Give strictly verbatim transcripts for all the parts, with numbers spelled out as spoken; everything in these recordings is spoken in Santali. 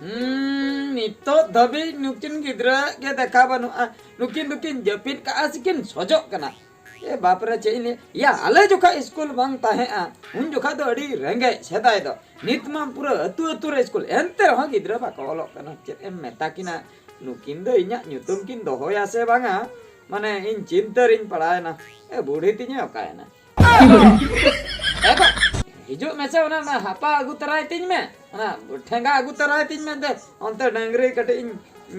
ᱦᱩᱸ, ᱱᱤᱛᱚᱜ ᱫᱷᱟᱹᱵᱤᱡ ᱱᱩᱠᱤᱱ ᱜᱤᱫᱽᱨᱟᱹ ᱜᱮ ᱫᱮᱠᱷᱟ ᱵᱟᱹᱱᱩᱜᱼᱟ᱾ ᱱᱩᱠᱤᱱ ᱫᱚᱠᱤᱱ ᱡᱟᱹᱯᱤᱫ ᱠᱟᱜᱼᱟ ᱥᱮᱠᱤᱱ ᱥᱚᱡᱚᱜ ᱠᱟᱱᱟ? ᱮ ᱵᱟᱯ ᱨᱮ, ᱪᱮᱫ ᱤᱧ ᱞᱟᱹᱭᱟ? ᱭᱟ, ᱟᱞᱮ ᱡᱚᱠᱷᱟᱡ ᱥᱠᱩᱞ ᱵᱟᱝ ᱛᱟᱦᱮᱸᱜᱼᱟ, ᱩᱱ ᱡᱚᱠᱷᱟᱡ ᱫᱚ ᱟᱹᱰᱤ ᱨᱮᱸᱜᱮᱡ ᱥᱮᱫᱟᱭ ᱫᱚ᱾ ᱱᱤᱛ ᱢᱟ ᱯᱩᱨᱟᱹ ᱟᱹᱛᱩ ᱟᱹᱛᱩ ᱨᱮ ᱥᱠᱩᱞ, ᱮᱱᱛᱮ ᱨᱮᱦᱚᱸ ᱜᱤᱫᱽᱨᱟᱹ ᱵᱟᱠᱚ ᱚᱞᱚᱜ ᱠᱟᱱᱟ᱾ ᱪᱮᱫ ᱮᱢ ᱢᱮᱛᱟ ᱠᱤᱱᱟ? ᱱᱩᱠᱤᱱ ᱫᱚ ᱤᱧᱟᱜ ᱧᱩᱛᱩᱢ ᱠᱤᱱ ᱫᱚᱦᱚᱭᱟ ᱥᱮ ᱵᱟᱝᱟ, ᱢᱟᱱᱮ, ᱤᱧ ᱪᱤᱱᱛᱟᱹ ᱨᱤᱧ ᱯᱟᱲᱟᱣᱮᱱᱟ᱾ ᱮ ᱵᱩᱰᱷᱤ ᱛᱤᱧᱮ ᱚᱠᱟᱭᱮᱱᱟ? ᱮ ᱵᱟ, ᱦᱤᱡᱩᱜ ᱢᱮᱥᱮ, ᱚᱱᱟ, ᱚᱱᱟ ᱦᱟᱯᱟ ᱟᱹᱜᱩ ᱛᱚᱨᱟᱭ ᱛᱤᱧ ᱢᱮ, ᱚᱱᱟ ᱴᱷᱮᱸᱜᱟ ᱟᱹᱜᱩ ᱛᱚᱨᱟᱭ ᱛᱤᱧ ᱢᱮ᱾ ᱫᱮ, ᱚᱱᱛᱮ ᱰᱟᱹᱝᱨᱤ ᱠᱟᱹᱴᱤᱡ ᱤᱧ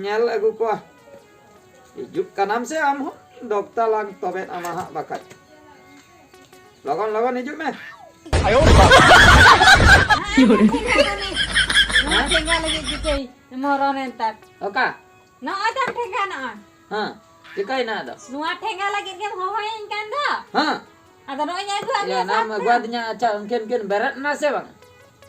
ᱧᱮᱞ ᱟᱹᱜᱩ ᱠᱚᱣᱟ᱾ ᱦᱤᱡᱩᱜ ᱠᱟᱱᱟᱢ ᱥᱮ ᱟᱢ ᱦᱚᱸ? ᱫᱚᱠᱛᱟ ᱞᱟᱝ ᱛᱚᱵᱮᱫ ᱟᱢᱟ ᱦᱟᱸᱜ ᱵᱟᱠᱷᱟᱡ᱾ ᱞᱚᱜᱚᱱ, ᱞᱚᱜᱚᱱ ᱦᱤᱡᱩᱜ ᱢᱮ᱾ ᱱᱚᱣᱟ ᱴᱷᱮᱸᱜᱟ ᱞᱟᱹᱜᱤᱫ ᱪᱤᱠᱟᱹᱭ ᱢᱚᱨᱚᱱ ᱮᱱ ᱛᱟᱨ᱾ ᱚᱠᱟ? ᱱᱚᱜᱼᱚᱭ ᱛᱟᱢ ᱴᱷᱮᱸᱜᱟ ᱱᱚᱜᱼᱚᱭ᱾ ᱦᱮᱸ, ᱪᱤᱠᱟᱹᱭᱮᱱᱟ ᱟᱫᱚ? ᱱᱚᱣᱟ ᱴᱷᱮᱸᱜᱟ ᱞᱟᱹᱜᱤᱫ ᱜᱮᱢ ᱦᱚᱦᱚᱭᱟᱹᱧ ᱠᱟᱱ ᱫᱚ᱾ ᱦᱮᱸ᱾ ᱟᱫᱚ ᱱᱚᱜᱼᱚᱭ ᱤᱧ ᱟᱹᱜᱩᱣᱟᱫ ᱢᱮᱭᱟ ᱮᱭᱟ, ᱱᱟᱢ ᱥᱟᱵ ᱟᱹᱜᱩᱣᱟᱫᱤᱧᱟ, ᱠᱟᱜ᱾ ᱟᱪᱪᱷᱟ, ᱩᱱᱠᱤᱱ ᱠᱤᱱ ᱵᱮᱨᱮᱫ ᱮᱱᱟ ᱥᱮ ᱵᱟᱝ?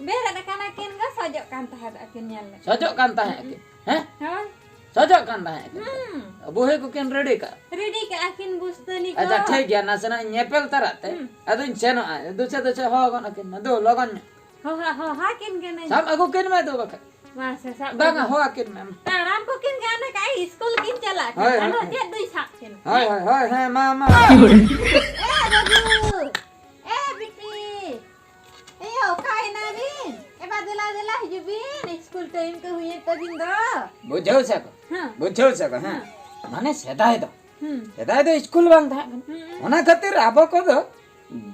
ᱵᱮᱨᱮᱫ ᱟᱠᱟᱱᱟ ᱠᱤᱱ ᱜᱚ, ᱥᱚᱡᱚᱜ ᱠᱟᱱ ᱛᱟᱦᱮᱸᱫ ᱟᱹᱠᱤᱱ, ᱧᱮᱞ ᱢᱮ᱾ ᱥᱚᱡᱚᱜ ᱠᱟᱱ ᱛᱟᱦᱮᱸᱫ ᱟᱹᱠᱤᱱ? ᱦᱮᱸ? ᱦᱳᱭ᱾ ᱥᱚᱡᱚᱜ ᱠᱟᱱ ᱛᱟᱦᱮᱸᱫ ᱟᱹᱠᱤᱱ? ᱦᱩᱸ᱾ ᱵᱩᱦᱤ ᱠᱚᱠᱤᱱ ᱨᱮᱰᱤ ᱠᱟᱜᱼᱟ? ᱨᱮᱰᱤ ᱠᱟᱜᱼᱟ ᱠᱤᱱ ᱵᱩᱥᱛᱟᱹᱱᱤ ᱠᱚ᱾ ᱟᱪᱪᱷᱟ, ᱴᱷᱤᱠ ᱜᱮᱭᱟ, ᱱᱟᱥᱮᱱᱟᱜ ᱤᱧ ᱧᱮᱯᱮᱞ ᱛᱟᱨᱟᱜ ᱛᱮ, ᱦᱩᱸ᱾ ᱟᱫᱚᱧ ᱥᱮᱱᱚᱜᱼᱟ᱾ ᱫᱩᱥᱮ ᱫᱩᱥᱮ ᱦᱚᱦᱚ ᱜᱚᱫ ᱟᱹᱠᱤᱱ ᱢᱮ, ᱫᱩ, ᱞᱚᱜᱚᱱ ᱧᱚᱜ᱾ ᱦᱚᱦᱚ, ᱦᱚᱦᱚ ᱠᱤᱱ ᱠᱟᱹᱱᱟᱹᱧ᱾ ᱥᱟᱵ ᱟᱹᱜᱩ ᱠᱤᱱ ᱢᱮ ᱫᱩ ᱵᱟᱠᱷᱟᱡ᱾ ᱢᱟᱥᱮ, ᱥᱟᱵ ᱵᱟᱝᱟ, ᱠᱤᱱ᱾ ᱦᱚᱦᱚ ᱠᱤᱱ ᱢᱮ᱾ ᱛᱟᱲᱟᱢ ᱠᱚ ᱠᱤᱱ ᱜᱟᱱ ᱟᱠᱟᱫ, ᱤᱥᱠᱩᱞ ᱠᱤᱱ ᱪᱟᱞᱟᱜ ᱠᱟᱱᱟ᱾ ᱦᱳᱭ, ᱦᱳᱭ᱾ ᱟᱫᱚ ᱪᱮᱫ ᱫᱩᱧ ᱥᱟᱵ ᱠᱤᱱᱟ? ᱦᱳᱭ, ᱦᱳᱭ, ᱦᱳᱭ, ᱦᱮᱸ, ᱢᱟ, ᱢᱟ᱾ ᱮ ᱵᱟᱹᱵᱩ, ᱮ ᱵᱤᱴᱤ, ᱮ ᱚᱠᱟᱭᱮᱱᱟ ᱵᱤᱱ? ᱮ ᱵᱟ, ᱫᱮᱞᱟ, ᱫᱮᱞᱟ, ᱦᱤᱡᱩᱜ ᱵᱤᱱ, ᱤᱥᱠᱩᱞ ᱴᱟᱭᱤᱢ ᱠᱚ ᱦᱩᱭᱮᱱ ᱛᱟᱹᱵᱤᱱ ᱫᱚ᱾ ᱵᱩᱡᱷᱟᱹᱣ ᱥᱮ ᱠᱚ? ᱦᱮᱸ᱾ ᱵᱩᱡᱷᱟᱹᱣ ᱥᱮ ᱠᱚ? ᱦᱮᱸ᱾ ᱦᱮᱸ᱾ ᱢᱟᱱᱮ ᱥᱮᱫᱟᱭ ᱫᱚ, ᱦᱩᱸ᱾ ᱥᱮᱫᱟᱭ ᱫᱚ ᱤᱥᱠᱩᱞ ᱵᱟᱝ ᱛᱟᱦᱮᱸ ᱠᱟᱱᱟ᱾ ᱦᱩᱸ᱾ ᱚᱱᱟ ᱠᱷᱟᱹᱛᱤᱨ ᱟᱵᱚ ᱠᱚᱫᱚ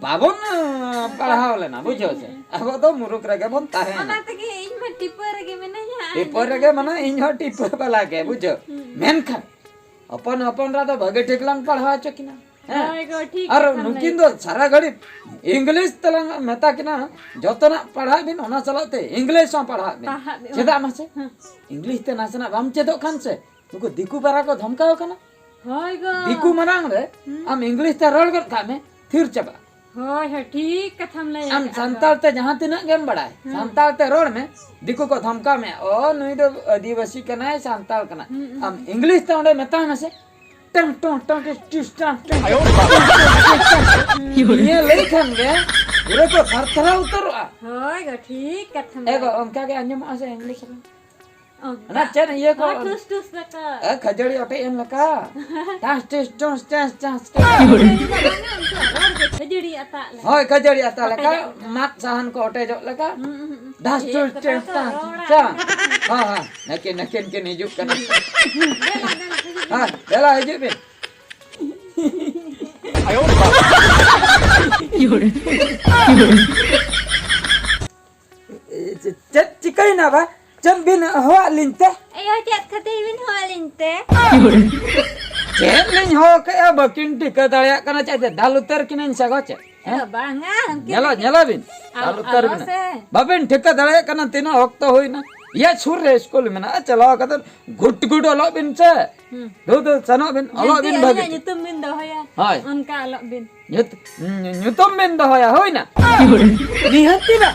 ᱵᱟᱵᱚᱱ, ᱟᱸ, ᱯᱟᱲᱦᱟᱣ ᱞᱮᱱᱟ, ᱵᱩᱡᱷᱟᱹᱣ ᱥᱮ? ᱦᱩᱸ᱾ ᱟᱵᱚ ᱫᱚ ᱢᱩᱨᱩᱠ ᱨᱮᱜᱮ ᱵᱚᱱ ᱛᱟᱦᱮᱸᱭᱮᱱᱟ᱾ ᱚᱱᱟ ᱛᱮᱜᱮ ᱤᱧ ᱢᱟ ᱴᱤᱯᱟᱹ ᱨᱮᱜᱮ ᱢᱮᱱᱟᱹᱧᱟ᱾ ᱴᱤᱯᱟᱹ ᱨᱮᱜᱮ ᱢᱟᱱᱮ ᱤᱧ ᱦᱚᱸ ᱴᱤᱯᱟᱹ ᱵᱟᱞᱟ ᱜᱮ, ᱵᱩᱡᱷᱟᱹᱣ᱾ ᱦᱩᱸ᱾ ᱢᱮᱱᱠᱷᱟᱱ ᱦᱚᱯᱚᱱ ᱦᱚᱯᱚᱱ ᱨᱮ ᱫᱚ ᱵᱷᱟᱹᱜᱤ ᱴᱷᱤᱠ ᱞᱟᱝ ᱯᱟᱲᱦᱟᱣ ᱦᱚᱪᱚ ᱠᱤᱱᱟ᱾ ᱦᱮᱸ? ᱦᱳᱭ ᱜᱚ, ᱴᱷᱤᱠ ᱟᱨ ᱠᱟᱛᱷᱟᱢ ᱞᱟᱹᱭ ᱱᱩᱠᱤᱱ ᱫᱚ ᱠᱟᱜᱼᱟ᱾ ᱥᱟᱨᱟ ᱜᱷᱟᱹᱲᱤᱡ ᱤᱝᱞᱤᱥ ᱛᱮᱞᱟᱝ ᱢᱮᱛᱟ ᱠᱤᱱᱟ, ᱡᱚᱛᱚᱱᱟᱜ ᱯᱟᱲᱦᱟᱜ ᱵᱤᱱ, ᱚᱱᱟ ᱥᱟᱞᱟᱜ ᱛᱮ ᱤᱝᱞᱤᱥ ᱦᱚᱸ ᱯᱟᱲᱦᱟᱜ ᱵᱤᱱ᱾ ᱯᱟᱲᱦᱟᱜ ᱵᱤᱱ᱾ ᱪᱮᱫᱟᱜ ᱢᱟᱥᱮ? ᱦᱮᱸ᱾ ᱤᱝᱞᱤᱥ ᱛᱮ ᱱᱟᱥᱮᱱᱟᱜ ᱵᱟᱢ ᱪᱮᱫᱚᱜ ᱠᱷᱟᱱ ᱥᱮ, ᱱᱩᱠᱩ ᱫᱤᱠᱩ ᱯᱟᱨᱟ ᱠᱚ ᱫᱷᱚᱢᱠᱟᱣ ᱠᱟᱱᱟ᱾ ᱦᱳᱭ ᱜᱚ᱾ ᱫᱤᱠᱩ ᱢᱟᱲᱟᱝ ᱨᱮ ᱦᱩᱸ᱾ ᱟᱢ ᱤᱝᱞᱤᱥ ᱛᱮ ᱨᱚᱲ ᱜᱚᱫ ᱠᱟᱜ ᱢᱮ, ᱛᱷᱤᱨ ᱪᱟᱵᱟᱜᱼᱟ᱾ ᱦᱳᱭ, ᱦᱳᱭ, ᱴᱷᱤᱠ ᱠᱟᱛᱷᱟᱢ ᱞᱟᱹᱭ ᱟᱢ ᱟᱠᱟᱫᱼᱟ ᱥᱟᱱᱛᱟᱲ ᱜᱚ᱾ ᱛᱮ ᱡᱟᱦᱟᱸ ᱛᱤᱱᱟᱹᱜ ᱜᱮᱢ ᱵᱟᱲᱟᱭ, ᱦᱩᱸ᱾ ᱥᱟᱱᱛᱟᱲ ᱛᱮ ᱨᱚᱲ ᱢᱮ, ᱫᱤᱠᱩ ᱠᱚ ᱫᱷᱚᱢᱠᱟᱣ ᱢᱮ, "ᱚ, ᱱᱩᱭ ᱫᱚ ᱟᱹᱫᱤᱵᱟᱹᱥᱤ ᱠᱟᱱᱟᱭ, ᱥᱟᱱᱛᱟᱲ ᱠᱟᱱᱟᱭ᱾" ᱦᱩᱸ, ᱦᱩᱸ, ᱟᱢ ᱦᱩᱸ᱾ ᱤᱝᱞᱤᱥ ᱛᱮ ᱚᱸᱰᱮ ᱢᱮᱛᱟᱭ ᱢᱮᱥᱮ, ᱴᱟᱝ, ᱴᱚᱝ, ᱴᱚᱝ, ᱴᱤᱥ, ᱴᱤᱥ, ᱴᱟᱝ, ᱴᱚᱝ, ᱴᱚᱝ, ᱴᱤᱥ, ᱴᱟᱝ, ᱴᱚᱝ᱾ ᱱᱤᱭᱟᱹ ᱞᱟᱹᱭ ᱠᱷᱟᱱ ᱜᱮ ᱯᱩᱨᱟᱹ ᱠᱚ ᱛᱷᱟᱨ ᱛᱷᱟᱨᱟᱣ ᱩᱛᱟᱹᱨᱚᱜᱼᱟ᱾ ᱦᱳᱭ ᱜᱚ, ᱴᱷᱤᱠ ᱠᱟᱛᱷᱟᱢ ᱮ ᱜᱚ, ᱞᱟᱹᱭ ᱚᱱᱠᱟ ᱜᱮ ᱟᱸᱡᱚᱢᱚᱜᱼᱟ ᱥᱮ ᱤᱝᱞᱤᱥ ᱨᱮ? ᱚᱱᱠᱟ᱾ ᱚᱱᱟ ᱪᱮᱫ ᱤᱭᱟᱹ ᱠᱚ? ᱚᱱᱟ ᱴᱩᱥ ᱴᱩᱥ ᱞᱮᱠᱟ᱾ ᱮ, ᱠᱷᱟᱹᱡᱟᱹᱲᱤ ᱚᱴᱮᱡ ᱮᱱ ᱞᱮᱠᱟ᱾ ᱴᱟᱥ, ᱴᱤᱥ, ᱴᱩᱥ, ᱴᱟᱥ, ᱴᱟᱥ, ᱴᱟᱥ᱾ ᱠᱷᱟᱹᱡᱟᱹᱲᱤ ᱫᱚ ᱵᱟᱝᱟ, ᱩᱱᱠᱩᱣᱟᱜ ᱨᱚᱲ ᱜᱮ ᱠᱷᱟᱹᱡᱟᱹᱲᱤ ᱟᱛᱟ ᱞᱮᱠᱟ᱾ ᱦᱳᱭ, ᱠᱷᱟᱹᱡᱟᱹᱲᱤ ᱟᱛᱟ ᱞᱮᱠᱟ, ᱚᱴᱮᱡᱚᱜ ᱞᱮᱠᱟ᱾ ᱢᱟᱫ ᱥᱟᱦᱟᱱ ᱠᱚ ᱚᱴᱮᱡᱚᱜ ᱞᱮᱠᱟ᱾ ᱦᱩᱸ, ᱦᱩᱸ, ᱦᱩᱸ᱾ ᱰᱷᱟᱥ ᱤᱭᱟᱹ ᱴᱩᱥ ᱠᱚ ᱴᱮᱥ ᱛᱟᱠᱚ ᱴᱟᱥ ᱨᱚᱲᱟ᱾ ᱪᱟ᱾ ᱦᱮᱸ, ᱦᱮᱸ, ᱱᱟᱹᱠᱤᱱ, ᱱᱟᱹᱠᱤᱱ ᱠᱤᱱ ᱦᱤᱡᱩᱜ ᱠᱟᱱᱟ᱾ ᱫᱮᱞᱟ, ᱫᱮᱞᱟ, ᱦᱤᱡᱩᱜ ᱦᱮᱸ, ᱵᱤᱱ᱾ ᱫᱮᱞᱟ, ᱦᱤᱡᱩᱜ ᱵᱤᱱ᱾ ᱪᱮᱫ ᱪᱤᱠᱟᱹᱭᱮᱱᱟ ᱵᱟ? ᱪᱮᱫ ᱵᱤᱱ ᱦᱚᱦᱚᱣᱟᱫ ᱞᱤᱧ ᱛᱮ? ᱟᱭᱳ, ᱪᱮᱫ ᱠᱷᱟᱹᱛᱤᱨ ᱵᱤᱱ ᱦᱚᱦᱚᱣᱟᱫ ᱞᱤᱧ ᱛᱮ? ᱪᱮᱫ ᱞᱤᱧ ᱦᱚᱦᱚ ᱠᱮᱜᱼᱟ, ᱵᱟᱹᱠᱤᱱ ᱴᱷᱤᱠᱟᱹ ᱫᱟᱲᱮᱭᱟᱜ ᱠᱟᱱᱟ ᱪᱮᱫ ᱪᱮ? ᱫᱟᱞ ᱩᱛᱟᱹᱨ ᱠᱤᱱᱟᱹᱧ ᱥᱮ ᱜᱚ ᱪᱮᱫ? ᱦᱮᱸ? ᱟᱫᱚ ᱵᱟᱝᱟ, ᱩᱱᱠᱤᱱ ᱧᱮᱞᱚ, ᱫᱚᱠᱤᱱ ᱧᱮᱞᱚ ᱵᱤᱱ᱾ ᱟᱞ-, ᱫᱟᱞ ᱩᱛᱟᱹᱨ ᱟᱞᱚ ᱵᱤᱱ᱾ ᱥᱮ᱾ ᱵᱟᱵᱤᱱ ᱴᱷᱤᱠᱟᱹ ᱫᱟᱲᱮᱭᱟᱜ ᱠᱟᱱᱟ ᱛᱤᱱᱟᱹᱜ ᱚᱠᱛᱚ ᱦᱩᱭᱱᱟ᱾ ᱤᱭᱟᱹ ᱥᱩᱨ ᱨᱮ ᱥᱠᱩᱞ ᱢᱮᱱᱟᱜᱼᱟ, ᱪᱟᱞᱟᱣ ᱠᱟᱛᱮ ᱜᱷᱩᱴ ᱜᱷᱩᱴ ᱚᱞᱚᱜ ᱵᱤᱱ ᱥᱮ᱾ ᱦᱩᱸ᱾ ᱫᱩ ᱫᱩ ᱥᱮᱱᱚᱜ ᱵᱤᱱ, ᱚᱞᱚᱜ ᱡᱟᱦᱟᱸ ᱵᱤᱱ ᱛᱤᱱᱟᱹᱜ ᱵᱷᱟᱹᱜᱤ ᱟᱹᱞᱤᱧᱟᱜ ᱴᱷᱤᱠ᱾ ᱧᱩᱛᱩᱢ ᱵᱤᱱ ᱫᱚᱦᱚᱭᱟ, ᱦᱳᱭ᱾ ᱚᱱᱠᱟ ᱚᱞᱚᱜ ᱵᱤᱱ᱾ ᱧᱩᱛ-, ᱧᱩ-, ᱧᱩᱛᱩᱢ ᱵᱤᱱ ᱫᱚᱦᱚᱭᱟ, ᱦᱩᱭᱱᱟ? ᱱᱤᱦᱟᱹᱛᱤ ᱵᱟ,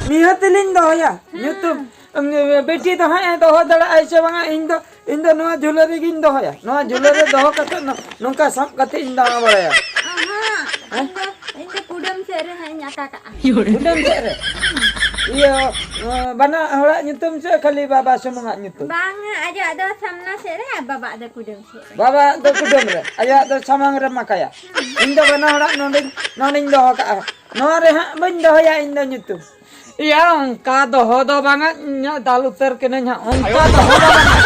ᱱᱤᱦᱟᱹᱛᱤ ᱞᱤᱧ ᱫᱚᱦᱚᱭᱟ᱾ ᱦᱮᱸ᱾ ᱧᱩᱛᱩᱢ, ᱩᱸ, ᱵᱤᱴᱤ ᱫᱚ ᱦᱟᱸᱜ ᱮ ᱫᱚᱦᱚ ᱫᱟᱲᱮᱭᱟᱜᱼᱟᱭ ᱥᱮ ᱵᱟᱝᱟ, ᱤᱧ ᱫᱚ, ᱤᱧ ᱫᱚ ᱱᱚᱣᱟ ᱡᱷᱩᱞᱟᱹ ᱨᱮᱜᱤᱧ ᱫᱚᱦᱚᱭᱟ᱾ ᱱᱚᱣᱟ ᱡᱷᱩᱞᱟᱹ ᱨᱮ ᱫᱚᱦᱚ ᱠᱟᱛᱮ ᱱᱚ-, ᱱᱚᱝᱠᱟ ᱥᱟᱵ ᱠᱟᱛᱮ ᱤᱧ ᱫᱟᱬᱟ ᱵᱟᱲᱟᱭᱟ᱾ ᱚ ᱦᱚᱸ, ᱦᱮᱸ? ᱤᱧ ᱫᱚ, ᱤᱧ ᱫᱚ ᱠᱩᱰᱟᱹᱢ ᱥᱮᱫ ᱨᱮ ᱦᱟᱸᱜ ᱤᱧ ᱟᱠᱟ ᱠᱟᱜᱼᱟ᱾ ᱠᱩᱰᱟᱹᱢ ᱥᱮᱫ ᱨᱮ? ᱤᱭᱟᱹ, ᱵᱟᱱᱟ ᱦᱚᱲᱟᱜ ᱧᱩᱛᱩᱢ ᱥᱮ ᱠᱷᱟᱹᱞᱤ ᱵᱟᱵᱟ ᱥᱩᱢᱩᱝᱟᱜ ᱧᱩᱛᱩᱢ? ᱵᱟᱝᱟ, ᱟᱡᱟᱜ ᱫᱚ ᱥᱟᱢᱱᱟ ᱥᱮᱫ ᱨᱮ ᱟᱨ ᱵᱟᱵᱟᱣᱟᱜ ᱫᱚ ᱠᱩᱰᱟᱹᱢ ᱥᱮᱫ ᱨᱮ᱾ ᱵᱟᱵᱟᱣᱟᱜ ᱫᱚ ᱠᱩᱰᱟᱹᱢ ᱨᱮ, ᱟᱭᱳᱣᱟᱜ ᱫᱚ ᱥᱟᱢᱟᱝ ᱨᱮᱢ ᱟᱠᱟᱭᱟ᱾ ᱤᱧ ᱫᱚ ᱵᱟᱱᱟ ᱦᱚᱲᱟᱜ ᱱᱚᱰᱮᱧ, ᱱᱚᱰᱮᱧ ᱫᱚᱦᱚ ᱠᱟᱜᱼᱟ᱾ ᱱᱚᱣᱟ ᱨᱮ ᱦᱟᱸᱜ ᱵᱟᱹᱧ ᱫᱚᱦᱚᱭᱟ ᱤᱧ ᱫᱚ ᱧᱩᱛᱩᱢ᱾ ᱮᱭᱟ, ᱚᱱᱠᱟ ᱫᱚᱦᱚ ᱫᱚ ᱵᱟᱝᱟ, ᱤᱧᱟᱹᱜ ᱫᱟᱞ ᱩᱛᱟᱹᱨ ᱠᱟᱹᱱᱟᱹᱧ ᱦᱟᱸᱜ, ᱚᱱᱠᱟ ᱫᱚᱦᱚ ᱫᱚ ᱵᱟᱝᱟ᱾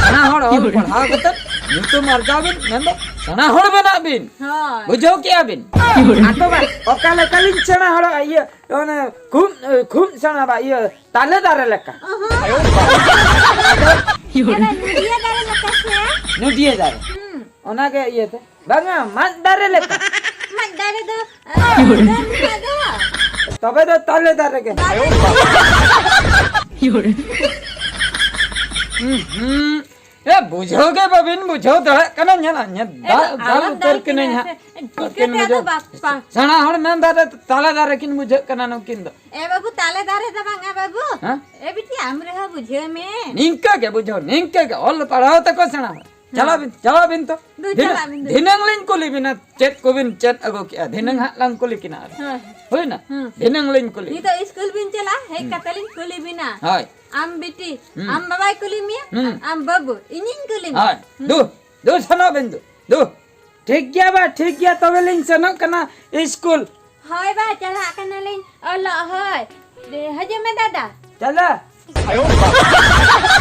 ᱥᱮᱬᱟ ᱦᱚᱲ ᱚᱞ ᱯᱟᱲᱦᱟᱣ ᱠᱟᱛᱮ ᱧᱩᱛᱩᱢ ᱟᱨᱡᱟᱣ ᱵᱤᱱ, ᱢᱮᱱᱫᱚ ᱥᱮᱬᱟ ᱦᱚᱲ ᱵᱮᱱᱟᱜ ᱵᱤᱱ᱾ ᱦᱳᱭ᱾ ᱵᱩᱡᱷᱟᱹᱣ ᱠᱮᱜᱼᱟ ᱵᱤᱱ? ᱟᱫᱚ ᱵᱟ, ᱚᱠᱟ ᱞᱮᱠᱟᱞᱤᱧ ᱥᱮᱬᱟ ᱦᱚᱲᱚᱜᱼᱟ? ᱤᱭᱟᱹ, ᱚᱱᱮ ᱠᱷᱩᱵ, ᱠᱷᱩᱵ ᱥᱮᱬᱟ ᱵᱟ, ᱤᱭᱟᱹ, ᱛᱟᱞᱮ ᱫᱟᱨᱮ ᱞᱮᱠᱟ᱾ ᱚᱦᱚᱸ᱾ ᱟᱫᱚ ᱱᱚᱰᱤᱭᱟᱹ ᱫᱟᱨᱮ ᱞᱮᱠᱟ ᱥᱮ? ᱱᱚᱰᱤᱭᱟᱹ ᱫᱟᱨᱮ᱾ ᱦᱩᱸ᱾ ᱚᱱᱟᱜᱮ ᱤᱭᱟᱹᱛᱮ᱾ ᱵᱟᱝᱟ, ᱢᱟᱫ ᱫᱟᱨᱮ ᱞᱮᱠᱟ᱾ ᱢᱟᱫ ᱫᱟᱨᱮ ᱫᱚ, ᱟ, ᱫᱟᱨᱮ ᱞᱮᱠᱟ ᱫᱚ᱾ ᱛᱚᱵᱮ ᱫᱚ ᱛᱟᱞᱮ ᱫᱟᱨᱮ ᱜᱮ᱾ ᱵᱟᱝᱟ᱾ ᱦᱩᱸ, ᱦᱩᱸ᱾ ᱮ, ᱵᱩᱡᱷᱟᱹᱣ ᱜᱮ ᱵᱟᱵᱤᱱ ᱵᱩᱡᱷᱟᱹᱣ ᱫᱟᱲᱮᱭᱟᱜ ᱠᱟᱱᱟ, ᱧᱮᱞᱟ, ᱧᱮᱞ, ᱮ, ᱫᱟᱜ, ᱫᱟᱜ ᱟᱞᱚᱢ ᱩᱛᱟᱹᱨ ᱫᱟᱞ ᱠᱤᱱᱟᱹᱧ ᱠᱤᱱᱟ ᱦᱟᱸᱜ᱾ ᱥᱮ᱾ ᱪᱤᱠᱟᱹᱛᱮ ᱟᱹᱠᱤᱱ ᱟᱫᱚ ᱵᱩᱡᱷᱟᱹᱣ᱾ ᱵᱟᱯ-, ᱵᱟᱯ-, ᱥᱮᱬᱟ ᱦᱚᱲ ᱢᱮᱱ ᱫᱟᱨᱮ, ᱛᱟᱞᱮ ᱫᱟᱨᱮ ᱠᱤᱱ ᱵᱩᱡᱷᱟᱹᱜ ᱠᱟᱱᱟ ᱱᱩᱠᱤᱱ ᱫᱚ᱾ ᱮ ᱵᱟᱹᱵᱩ, ᱛᱟᱞᱮ ᱫᱟᱨᱮ ᱫᱚ ᱵᱟᱝᱟ ᱵᱟᱹᱵᱩ᱾ ᱦᱮᱸ? ᱮ ᱵᱤᱴᱤ, ᱟᱢ ᱨᱮᱦᱚᱸ ᱵᱩᱡᱷᱟᱹᱣ ᱢᱮ᱾ ᱱᱤᱝᱠᱟᱹ ᱜᱮ ᱵᱩᱡᱷᱟᱹᱣ, ᱱᱤᱝᱠᱟᱹ ᱜᱮ ᱚᱞ ᱯᱟᱲᱦᱟᱣ ᱛᱮᱠᱚ ᱥᱮᱬᱟ ᱦᱚᱲ᱾ ᱪᱟᱞᱟᱜ ᱵᱤᱱ, ᱪᱟᱞᱟᱜ ᱵᱤᱱ ᱛᱚ᱾ ᱫᱩ, ᱫᱷᱤᱱᱟᱹᱝ, ᱪᱟᱞᱟᱜ ᱵᱤᱱ, ᱫᱩ᱾ ᱫᱷᱤᱱᱟᱹᱝ ᱞᱤᱧ ᱠᱩᱞᱤ ᱵᱤᱱᱟ, ᱪᱮᱫ ᱠᱚᱵᱤᱱ ᱪᱮᱫ ᱟᱹᱜᱩ ᱠᱮᱜᱼᱟ? ᱫᱷᱤᱱᱟᱹᱝ ᱦᱟᱸᱜ ᱞᱟᱝ ᱠᱩᱞᱤ ᱠᱤᱱᱟ ᱟᱨ᱾ ᱦᱳᱭ᱾ ᱦᱩᱭᱱᱟ? ᱦᱩᱸ᱾ ᱫᱷᱤᱱᱟᱹᱝ ᱞᱤᱧ ᱠᱩᱞᱤ᱾ ᱱᱤᱛᱚᱜ ᱤᱥᱠᱩᱞ ᱵᱤᱱ ᱪᱟᱞᱟᱜᱼᱟ, ᱦᱮᱡ ᱦᱩᱸ᱾ ᱠᱟᱛᱮ ᱞᱤᱧ ᱠᱩᱞᱤ ᱵᱤᱱᱟ᱾ ᱦᱳᱭ᱾ ᱟᱢ ᱵᱤᱴᱤ, ᱦᱩᱸ᱾ ᱟᱢ ᱵᱟᱵᱟᱭ ᱠᱩᱞᱤ ᱢᱮᱭᱟ, ᱦᱩᱸ᱾ ᱟᱨ ᱟᱢ ᱵᱟᱹᱵᱩ, ᱤᱧᱤᱧ ᱠᱩᱞᱤ ᱢᱮᱭᱟ᱾ ᱦᱳᱭ᱾ ᱦᱩᱸ᱾ ᱫᱩ, ᱫᱩ ᱥᱮᱱᱚᱜ ᱵᱤᱱ ᱫᱩ, ᱫᱩ᱾ ᱴᱷᱤᱠ ᱜᱮᱭᱟ ᱵᱟ, ᱴᱷᱤᱠ ᱜᱮᱭᱟ, ᱛᱚᱵᱮ ᱞᱤᱧ ᱥᱮᱱᱚᱜ ᱠᱟᱱᱟ ᱤᱥᱠᱩᱞ᱾ ᱦᱳᱭ ᱵᱟ, ᱪᱟᱞᱟᱜ ᱠᱟᱱᱟᱞᱤᱧ ᱚᱞᱚᱜ, ᱦᱳᱭ᱾ ᱫᱮ, ᱦᱤᱡᱩᱜ ᱢᱮ ᱫᱟᱫᱟ᱾ ᱪᱟᱞᱟ᱾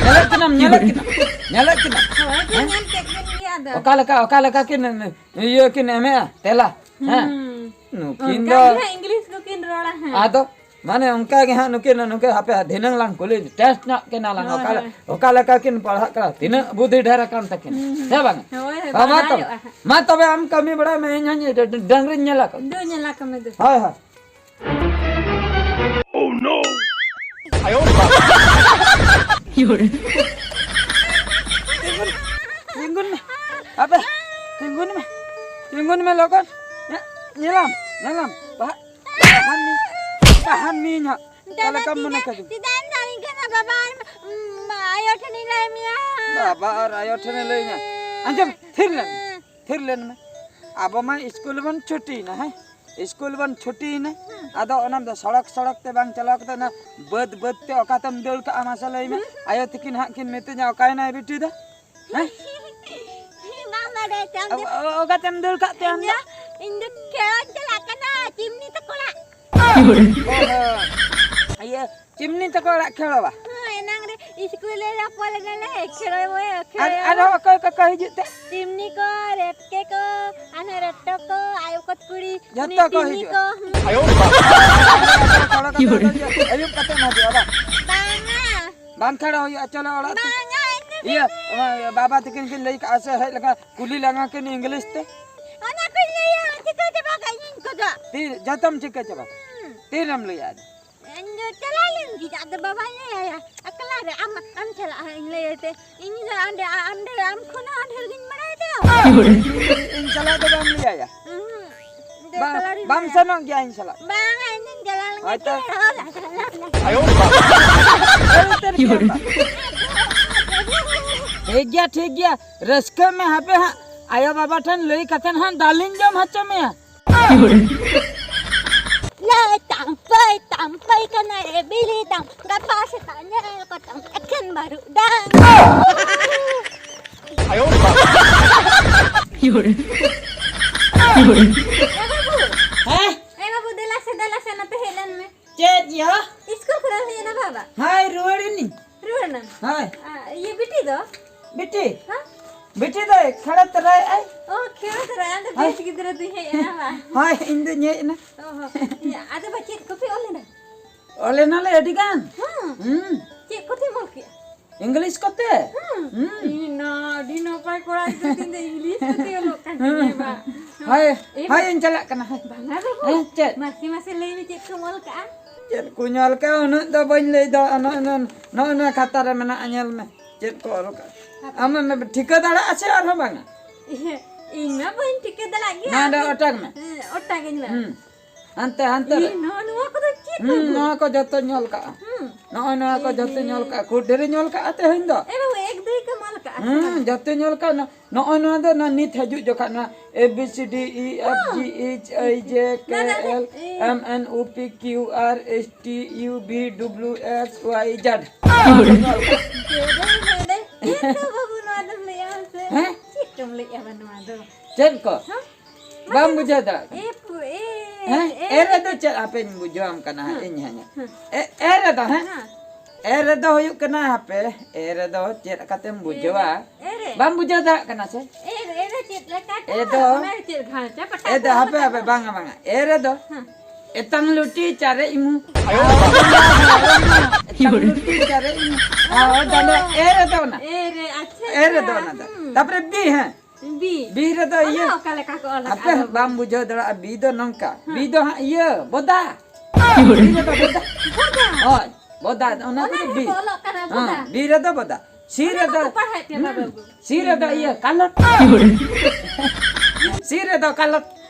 ᱧᱮᱞᱮᱫ ᱠᱤᱱᱟᱢ, ᱧᱮᱞᱮᱫ ᱠᱤᱱᱟᱢ, ᱧᱮᱞᱮᱫ ᱠᱤᱱᱟᱢ᱾ ᱦᱳᱭ, ᱛᱚ ᱦᱮᱸ? ᱧᱮᱞ ᱠᱮᱫ ᱵᱤᱱ ᱜᱮ ᱟᱫᱚ᱾ ᱚᱠᱟ ᱞᱮᱠᱟ, ᱚᱠᱟ ᱞᱮᱠᱟ ᱠᱤᱱ ᱤᱭᱟᱹ ᱠᱤᱱ ᱮᱢᱮᱜᱼᱟ ᱛᱮᱞᱟ? ᱦᱮᱸ? ᱦᱩᱸ᱾ ᱱᱩᱠᱤᱱ ᱚᱱᱠᱟ ᱫᱚ ᱜᱮ ᱦᱟᱸᱜ ᱤᱝᱞᱤᱥ ᱫᱚᱠᱤᱱ ᱨᱚᱲᱟ ᱦᱟᱸᱜ᱾ ᱟᱫᱚ ᱢᱟᱱᱮ ᱚᱱᱠᱟ ᱜᱮ ᱦᱟᱸᱜ ᱱᱩᱠᱤᱱ, ᱱᱩᱠᱤᱱ ᱦᱟᱯᱮ ᱫᱷᱤᱱᱟᱹᱝ ᱞᱟᱝ ᱠᱩᱞᱤ ᱴᱮᱥᱴ ᱧᱚᱜ ᱠᱤᱱᱟ ᱞᱟᱝ, ᱦᱳᱭ, ᱚᱠᱟ ᱞᱮ-, ᱦᱳᱭ᱾ ᱚᱠᱟ ᱞᱮᱠᱟ ᱠᱤᱱ ᱯᱟᱲᱦᱟᱜ ᱠᱟᱱᱟ, ᱛᱤᱱᱟᱹᱜ ᱵᱩᱫᱷᱤ ᱰᱷᱮᱨ ᱟᱠᱟᱱ ᱛᱟᱹᱠᱤᱱᱟ᱾ ᱦᱩᱸ, ᱦᱩᱸ᱾ ᱦᱮᱸ ᱵᱟᱝ? ᱦᱳᱭ, ᱦᱳᱭ, ᱵᱟᱵᱟ ᱵᱟᱰᱟᱭᱚᱜᱼᱟ ᱛᱚᱵᱮ, ᱦᱟᱸᱜ᱾ ᱢᱟ ᱛᱚᱵᱮ ᱟᱢ ᱠᱟᱹᱢᱤ ᱵᱟᱲᱟᱭ ᱢᱮ, ᱤᱧ ᱦᱚᱸᱧ ᱰᱟᱹ-, ᱰᱟᱹ-, ᱰᱟᱹᱝᱨᱤᱧ ᱧᱮᱞ ᱟᱠᱚ᱾ ᱫᱩ ᱧᱮᱞ ᱟᱠᱚ ᱢᱮ ᱫᱩ᱾ ᱦᱳᱭ, ᱦᱳᱭ᱾ ᱛᱤᱸᱜᱩᱱ ᱢᱮ, ᱟᱯᱮ, ᱛᱤᱸᱜᱩᱱ ᱢᱮ, ᱛᱤᱸᱜᱩᱱ ᱢᱮ ᱞᱚᱜᱚᱱ᱾ ᱧᱮ-, ᱧᱮᱞᱟᱢ, ᱧᱮᱞᱟᱢ, ᱵᱟᱦᱟ, ᱵᱟᱦᱟᱱ ᱢᱤᱭᱟᱹᱧ ᱦᱟᱸᱜ᱾ ᱪᱮᱫ ᱞᱮᱠᱟᱢ ᱢᱚᱱᱮ ᱠᱟᱫᱤᱧ? ᱪᱮᱫᱟᱜ ᱮᱢ ᱫᱟᱲᱮ ᱠᱟᱱᱟ ᱵᱟᱵᱟ ᱟᱨ, ᱩᱢ, ᱟᱭᱳ ᱴᱷᱮᱱᱤᱧ ᱞᱟᱹᱭ ᱢᱮᱭᱟ? ᱵᱟᱵᱟ ᱟᱨ ᱟᱭᱳ ᱴᱷᱮᱱᱮ ᱞᱟᱹᱭ ᱢᱮᱭᱟ? ᱟᱸᱡᱚᱢ, ᱛᱷᱤᱨ ᱞᱮᱱ ᱢᱮ, ᱛᱷᱤᱨ ᱞᱮᱱ ᱢᱮ᱾ ᱟᱵᱚ ᱢᱟ ᱤᱥᱠᱩᱞ ᱵᱚᱱ ᱪᱷᱩᱴᱤᱭᱮᱱᱟ, ᱦᱮᱸ? ᱤᱥᱠᱩᱞ ᱵᱚᱱ ᱪᱷᱩᱴᱤᱭᱮᱱᱟ᱾ ᱟᱫᱚ ᱚᱱᱟ ᱫᱚ ᱥᱚᱲᱚᱠ ᱥᱚᱲᱚᱠ ᱛᱮ ᱵᱟᱝ ᱪᱟᱞᱟᱣ ᱠᱟᱛᱮ ᱚᱱᱟ ᱵᱟᱹᱫᱽ ᱵᱟᱹᱫᱽ ᱛᱮ ᱚᱠᱟ ᱛᱮᱢ ᱫᱟᱹᱲ ᱠᱟᱜᱼᱟ ᱢᱟᱥᱮ ᱞᱟᱹᱭ ᱢᱮ? ᱟᱭᱳ ᱛᱤᱠᱤᱱ ᱦᱟᱸᱜ ᱠᱤᱱ ᱢᱤᱛᱟᱹᱧᱟ, "ᱚᱠᱟᱭᱮᱱᱟᱭ ᱵᱤᱴᱤ ᱫᱚ?" ᱦᱮᱸ? ᱵᱟᱢ ᱵᱟᱰᱟᱭ ᱛᱮ ᱟᱢ ᱫᱚ᱾ ᱚ-, ᱚ-, ᱚᱠᱟᱛᱮᱢ ᱫᱟᱹᱲ ᱠᱟᱜ ᱛᱮ ᱟᱢ ᱤᱧ ᱫᱚ? ᱫᱚ ᱠᱷᱮᱞᱳᱰ ᱪᱟᱞᱟᱜ ᱠᱟᱱᱟ ᱪᱤᱢᱱᱤ ᱛᱟᱠᱚ ᱚᱲᱟᱜ᱾ ᱚ, ᱦᱚᱸ᱾ ᱤᱭᱟᱹ, ᱪᱤᱢᱱᱤ ᱛᱟᱠᱚ ᱚᱲᱟᱜ ᱠᱷᱮᱞᱳ ᱵᱟ? ᱦᱳᱭ, ᱮᱱᱟᱝ ᱨᱮ ᱤᱥᱠᱩᱞ ᱨᱮ ᱨᱟᱯᱚᱲ ᱞᱮᱱᱟᱞᱮ, ᱠᱷᱮᱞᱳ ᱵᱚᱭ, ᱟᱨ, ᱠᱷᱮᱞᱳ᱾ ᱟᱨᱦᱚᱸ ᱚᱠᱚᱭ ᱠᱚᱠᱚ ᱦᱤᱡᱩᱜ ᱛᱮ? ᱪᱤᱢᱱᱤ ᱠᱚ, ᱨᱮᱴᱠᱮ ᱠᱚ, ᱟᱨᱦᱚᱸ ᱨᱮᱴᱚ ᱠᱚ, ᱟᱭᱳ ᱠᱚ ᱠᱩᱲᱤ, ᱡᱚᱛᱚ ᱩᱱᱤ ᱠᱚ ᱴᱤᱢᱤ ᱦᱤᱡᱩᱜᱼᱟ᱾ ᱠᱚ, ᱦᱩᱸ᱾ ᱟᱭᱳ ᱵᱟᱵᱟ᱾ ᱟᱹᱭᱩᱵ ᱠᱟᱛᱮ ᱮᱢᱟ ᱦᱩᱭᱩᱜᱼᱟ, ᱵᱟᱝ? ᱵᱟᱝᱟ᱾ ᱵᱟᱝ ᱠᱷᱮᱞ ᱦᱩᱭᱩᱜᱼᱟ, ᱪᱚᱞᱚ ᱚᱲᱟᱜ ᱛᱮ᱾ ᱵᱟᱝᱟ, ᱤᱧ ᱫᱚ ᱤᱭᱟᱹ, ᱚᱱᱟ ᱵᱟᱵᱟ ᱛᱟᱹᱠᱤᱱ ᱠᱤᱱ ᱞᱟᱹᱭ ᱠᱟᱜᱼᱟ ᱥᱮ ᱦᱮᱡ ᱞᱮᱠᱷᱟᱱ ᱠᱩᱞᱤ ᱞᱟᱝᱟ ᱠᱤᱱ ᱤᱝᱞᱤᱥ ᱛᱮ᱾ ᱚᱱᱟ ᱠᱚᱧ ᱞᱟᱹᱭᱟ, ᱪᱤᱠᱟᱹ ᱪᱟᱵᱟ ᱠᱟᱜ ᱤᱧ ᱠᱚᱫᱚ᱾ ᱛᱤ, ᱡᱚᱛᱚᱢ ᱪᱤᱠᱟᱹ ᱪᱟᱵᱟ? ᱦᱩᱸ᱾ ᱛᱤᱨᱮᱢ ᱞᱟᱹᱭᱟ ᱟᱫᱚ? ᱤᱧ ᱫᱚ ᱪᱟᱞᱟᱣ ᱞᱮᱱ ᱜᱤᱧ, ᱟᱫᱚ ᱵᱟᱵᱟᱧ ᱞᱟᱹᱭ ᱟᱭᱟ, ᱮᱠᱞᱟ ᱨᱮ ᱟᱢ, ᱟᱢ ᱪᱟᱞᱟᱜ ᱦᱟᱸᱜ ᱤᱧ ᱞᱟᱹᱭ ᱟᱭ ᱛᱮ᱾ ᱤᱧ ᱫᱚ ᱚᱸᱰᱮ, ᱟ-, ᱚᱸᱰᱮ ᱟᱢ ᱠᱷᱚᱱ ᱦᱚᱸ ᱰᱷᱮᱨ ᱜᱤᱧ ᱵᱟᱲᱟᱭ ᱫᱚ᱾ ᱤᱧ ᱪᱟᱞᱟᱜ ᱫᱚ ᱵᱟᱢ ᱞᱟᱹᱭ ᱟᱭᱟ? ᱩᱸᱦᱩᱸ᱾ ᱤᱧ ᱫᱚ ᱵᱟᱝ, ᱮᱠᱞᱟ ᱨᱤᱧ ᱵᱟᱢ ᱪᱟᱞᱟᱜᱼᱟ᱾ ᱥᱮᱱᱚᱜ ᱜᱮᱭᱟ ᱤᱧ ᱥᱟᱞᱟᱜ? ᱵᱟᱝᱟ, ᱤᱧ ᱫᱚᱧ ᱪᱟᱞᱟᱣ ᱞᱮᱱ ᱜᱮ ᱦᱳᱭᱛᱚ᱾ ᱪᱮᱫ ᱦᱚᱸ ᱵᱟᱝ᱾ ᱟᱭᱳ ᱵᱟᱵᱟ᱾ ᱪᱮᱫ ᱩᱛᱟᱹᱨ ᱜᱮᱭᱟᱢ ᱵᱟᱝ? ᱴᱷᱤᱠ ᱜᱮᱭᱟ, ᱴᱷᱤᱠ ᱜᱮᱭᱟ, ᱨᱟᱹᱥᱠᱟᱹᱜ ᱢᱮ᱾ ᱦᱟᱯᱮ ᱦᱟᱸᱜ ᱟᱭᱳ ᱵᱟᱵᱟ ᱴᱷᱮᱱ ᱞᱟᱹᱭ ᱠᱟᱛᱮ ᱦᱟᱸᱜ ᱫᱟᱞᱤᱧ ᱡᱚᱢ ᱦᱚᱪᱚ ᱢᱮᱭᱟ᱾ ᱞᱟᱹᱭ ᱛᱟᱢ ᱯᱟᱹᱭ ᱛᱟᱢ ᱯᱟᱹᱭ ᱠᱟᱱᱟ ᱨᱮ ᱵᱤᱞᱤ ᱛᱟᱢ, ᱜᱟᱯᱟ ᱥᱮᱛᱟᱜ ᱧᱮᱞ ᱠᱚᱛᱟᱢ ᱮᱠᱷᱮᱱ ᱵᱟᱹᱨᱩᱜ ᱰᱟᱝ᱾ ᱮ ᱵᱟᱹᱵᱩ, ᱦᱮᱸ? ᱮ ᱵᱟᱹᱵᱩ, ᱫᱮᱞᱟ ᱥᱮ, ᱫᱮᱞᱟ ᱥᱮ, ᱱᱚᱛᱮ ᱦᱮᱡ ᱞᱮᱱ ᱢᱮ᱾ ᱪᱮᱫ ᱭᱟ? ᱤᱥᱠᱩᱞ ᱠᱷᱚᱱᱮᱢ ᱦᱮᱡ ᱮᱱᱟ ᱵᱟᱵᱟ? ᱦᱳᱭ, ᱨᱩᱣᱟᱹᱲ ᱮᱱᱟᱹᱧ᱾ ᱨᱩᱣᱟᱹᱲ ᱮᱱᱟᱢ? ᱦᱳᱭ᱾ ᱟ, ᱤᱭᱟᱹ ᱵᱤᱴᱤ ᱫᱚ? ᱵᱤᱴᱤ? ᱦᱮᱸ? ᱵᱤᱴᱤ ᱫᱚᱭ ᱠᱷᱮᱲᱟ ᱛᱚᱨᱟᱭᱮᱫ ᱟᱭ᱾ ᱚ, ᱠᱷᱮᱲᱟ ᱛᱚᱨᱟᱭ, ᱟᱢ ᱫᱚ ᱦᱳᱭ᱾ ᱵᱮᱥ ᱜᱤᱫᱽᱨᱟᱹ ᱫᱚᱧ ᱦᱮᱡ ᱮᱱᱟ ᱵᱟ? ᱦᱳᱭ, ᱤᱧ ᱫᱚᱧ ᱦᱮᱡ ᱮᱱᱟ᱾ ᱚ ᱦᱚᱸ᱾ ᱤᱭᱟᱹ, ᱟᱫᱚ ᱵᱟ, ᱪᱮᱫ ᱠᱚᱯᱮ ᱚᱞ ᱮᱫᱟ? ᱚᱞ ᱮᱱᱟᱞᱮ ᱟᱹᱰᱤ ᱜᱟᱱ᱾ ᱦᱮᱸ? ᱦᱩᱸ᱾ ᱪᱮᱫ ᱠᱚᱛᱮᱢ ᱚᱞ ᱠᱮᱜᱼᱟ? ᱤᱝᱞᱤᱥ ᱠᱚᱛᱮ? ᱦᱩᱸ᱾ ᱦᱩᱸ᱾ ᱤᱧ ᱱᱟ, ᱟᱹᱰᱤ ᱱᱟᱯᱟᱭ ᱠᱚᱲᱟ ᱜᱤᱫᱽᱨᱟᱹ ᱛᱤᱧ ᱫᱚ ᱤᱝᱞᱤᱥ ᱠᱚᱛᱮ ᱚᱞᱚᱜ ᱠᱟᱱ ᱦᱩᱸ᱾ ᱛᱤᱧᱟ ᱵᱟ᱾ ᱦᱳᱭ, ᱮ ᱦᱳᱭ, ᱵᱟ-, ᱤᱧ ᱪᱟᱞᱟᱜ ᱠᱟᱱᱟ, ᱦᱳᱭ᱾ ᱵᱟᱝᱟ ᱵᱟᱹᱵᱩ, ᱦᱮᱸ, ᱪᱮᱫ? ᱢᱟᱥᱮ, ᱢᱟᱥᱮ ᱞᱟᱹᱭ ᱢᱮ, ᱪᱮᱫ ᱠᱚᱢ ᱚᱞ ᱠᱟᱜᱼᱟ? ᱪᱮᱫ ᱠᱚᱧ ᱚᱞ ᱠᱟᱜᱼᱟ, ᱩᱱᱟᱹᱜ ᱫᱚ ᱵᱟᱹᱧ ᱞᱟᱹᱭ ᱫᱟ᱾ ᱱᱚᱜᱼᱚ ᱱᱚᱣᱟ, ᱱᱚᱜᱼᱚ ᱱᱚᱣᱟ ᱠᱷᱟᱛᱟ ᱨᱮ ᱢᱮᱱᱟᱜᱼᱟ, ᱧᱮᱞ ᱢᱮ, ᱪᱮᱫ ᱠᱚ ᱚᱞ ᱠᱟᱜᱼᱟ᱾ ᱦᱟᱯᱮ᱾ ᱟᱢᱮᱢ ᱴᱷᱤᱠᱟᱹ ᱫᱟᱲᱮᱭᱟᱜᱼᱟ ᱥᱮ ᱟᱨᱦᱚᱸ ᱵᱟᱝᱟ? ᱤᱭᱟᱹ, ᱤᱧ ᱢᱟ ᱵᱟᱹᱧ ᱴᱷᱤᱠᱟᱹ ᱫᱟᱲᱮᱭᱟᱜ ᱜᱮᱭᱟ᱾ ᱱᱚᱰᱮ ᱟᱫᱚ ᱚᱴᱟᱜᱽ ᱢᱮ᱾ ᱦᱮᱸ, ᱚᱴᱟᱜᱟᱹᱧ ᱢᱮ᱾ ᱦᱩᱸ᱾ ᱦᱟᱱᱛᱮ, ᱦᱟᱱᱛᱮ ᱨᱮ᱾ ᱤᱭᱟᱹ, ᱱᱚᱣᱟ, ᱱᱚᱣᱟ ᱠᱚᱫᱚ ᱪᱮᱫ ᱦᱩᱸ, ᱵᱟᱹᱵᱩ? ᱱᱚᱣᱟ ᱠᱚ ᱡᱚᱛᱚᱧ ᱚᱞ ᱠᱟᱜᱼᱟ᱾ ᱦᱩᱸ᱾ ᱱᱚᱜᱼᱚᱭ ᱱᱚᱣᱟ ᱠᱚ ᱮ ᱡᱚᱛᱚᱧ ᱚᱞ ᱦᱮᱸ᱾ ᱠᱟᱜᱼᱟ᱾ ᱠᱷᱩᱵ ᱰᱷᱮᱨᱤᱧ ᱚᱞ ᱠᱟᱜᱼᱟ ᱛᱮᱦᱮᱧ ᱫᱚ᱾ ᱮ ᱵᱟᱹᱵᱩ, ᱮᱠ ᱫᱩᱭ ᱠᱚᱢ ᱚᱞ ᱠᱟᱜᱼᱟ ᱥᱮ ᱦᱩᱸ, ᱵᱟᱝ? ᱡᱚᱛᱚᱧ ᱚᱞ ᱠᱟᱜᱼᱟ᱾ ᱱᱚ-, ᱱᱚᱜᱼᱚᱭ ᱱᱚᱣᱟ ᱫᱚ ᱱᱚᱣᱟ ᱱᱤᱛ ᱦᱤᱡᱩᱜ ᱡᱚᱠᱷᱟᱜ ᱱᱚᱣᱟ A B C D E F ᱦᱚᱸ᱾ G H IJᱠᱮ ᱫᱟᱫᱟ, L A M N O P Q R S T U V W X Y Z. ᱪᱮᱫ ᱮᱢ ᱢᱮᱱᱫᱟ? ᱪᱮᱫ ᱠᱚ ᱵᱟᱹᱵᱩ ᱱᱚᱣᱟ ᱫᱚᱢ ᱞᱟᱹᱭᱟ ᱢᱟᱥᱮ? ᱦᱮᱸ? ᱪᱮᱫ ᱠᱚᱢ ᱞᱟᱹᱭᱮᱜᱼᱟ ᱵᱟ ᱱᱚᱣᱟ ᱫᱚ? ᱪᱮᱫ ᱠᱚ? ᱦᱮᱸ? ᱵᱟᱢ ᱢᱟᱥᱮ ᱵᱩᱡᱷᱟᱹᱣ ᱫᱟᱲᱮᱭᱟᱜ ᱠᱟᱱᱟ? ᱮ ᱯᱩ-, ᱮ, ᱦᱮᱸ? ᱮ ᱮ ᱨᱮᱫᱚ ᱨᱮᱫᱚ ᱪᱮᱫ? ᱦᱟᱯᱮᱧ ᱵᱩᱡᱷᱟᱹᱣᱟᱢ ᱠᱟᱱᱟ ᱦᱟᱸᱜ, ᱦᱮᱸ᱾ ᱤᱧ ᱦᱟᱸᱜ᱾ ᱦᱮᱸ᱾ ᱮ, ᱮ ᱨᱮᱫᱚ, ᱦᱮᱸ? ᱦᱮᱸ᱾ ᱮ ᱨᱮᱫᱚ ᱦᱩᱭᱩᱜ ᱠᱟᱱᱟ, ᱦᱟᱯᱮ, ᱮ ᱨᱮᱫᱚ ᱪᱮᱫ ᱞᱮᱠᱟᱛᱮᱢ ᱵᱩᱡᱷᱟᱹᱣᱟ? ᱮ ᱨᱮ, ᱮ ᱨᱮ᱾ ᱵᱟᱢ ᱵᱩᱡᱷᱟᱹᱣ ᱫᱟᱲᱮᱭᱟᱜ ᱠᱟᱱᱟ ᱥᱮ? ᱮ ᱨᱮ, ᱮ ᱨᱮ ᱪᱮᱫ ᱞᱮᱠᱟᱛᱮ? ᱮ ᱫᱚ ᱚᱱᱟ ᱨᱮ ᱪᱮᱫ ᱜᱷᱟᱱᱪᱟ ᱯᱟᱴᱟ ᱮ ᱫᱚ, ᱠᱚ ᱦᱟᱯᱮ, ᱦᱟᱯᱮ, ᱵᱟᱝᱟ, ᱵᱟᱝᱟ᱾ ᱮ ᱨᱮᱫᱚ ᱦᱮᱸ᱾ ᱮᱛᱟᱝ ᱞᱩᱴᱤ ᱪᱟᱨᱮᱡ ᱢᱩ᱾ ᱮᱛᱟᱝ ᱞᱩᱴᱤ ᱪᱟᱨᱮᱡ ᱢᱩ᱾ ᱟᱨ ᱚ, ᱰᱟᱸᱰᱟ ᱮ ᱨᱮᱫᱚ ᱚᱱᱟ᱾ ᱮ ᱨᱮ, ᱟᱪᱪᱷᱟ, ᱮ ᱨᱮᱫᱚ ᱟᱪᱪᱷᱟ, ᱚᱱᱟ ᱫᱚ᱾ ᱦᱩᱸ᱾ ᱛᱟᱯᱚᱨᱮ ᱵᱤ, ᱦᱮᱸ᱾ ᱵᱤ᱾ ᱵᱤ ᱨᱮᱫᱚ ᱚᱱᱟ ᱤᱭᱟᱹ᱾ ᱚᱠᱟ ᱞᱮᱠᱟ ᱠᱚ ᱚᱞ ᱦᱟᱯᱮ, ᱟᱠᱟᱫ ᱵᱟᱵᱩ? ᱵᱟᱢ ᱵᱩᱡᱷᱟᱹᱣ ᱫᱟᱲᱮᱭᱟᱜᱼᱟ᱾ ᱵᱤ ᱫᱚ ᱱᱚᱝᱠᱟ᱾ ᱦᱮᱸ᱾ ᱵᱤ ᱫᱚ ᱦᱟᱸᱜ ᱤᱭᱟᱹ, ᱵᱚᱫᱟ᱾ ᱵᱤ ᱨᱮᱫᱚ ᱵᱚᱫᱟ᱾ ᱵᱚᱫᱟ? ᱦᱳᱭ, ᱵᱚᱫᱟ᱾ ᱚᱱᱟ ᱚᱱᱟ ᱠᱚᱫᱚ ᱵᱤ᱾ ᱨᱮᱠᱚ ᱚᱞᱚᱜ ᱠᱟᱱᱟ, ᱦᱮᱸ, ᱵᱚᱫᱟ᱾ ᱵᱤ ᱨᱮᱫᱚ ᱵᱚᱫᱟ᱾ ᱥᱤ ᱚᱱᱟ ᱨᱮᱫᱚ, ᱢᱟᱠᱚ ᱯᱟᱲᱦᱟᱣᱮᱫ ᱯᱮᱭᱟ, ᱦᱩᱸ, ᱵᱟᱹᱵᱩ᱾ ᱥᱤ ᱨᱮᱫᱚ ᱤᱭᱟᱹ, ᱠᱟᱞᱚᱴ᱾ ᱥᱤ ᱨᱮᱫᱚ ᱠᱟᱞᱚᱴ᱾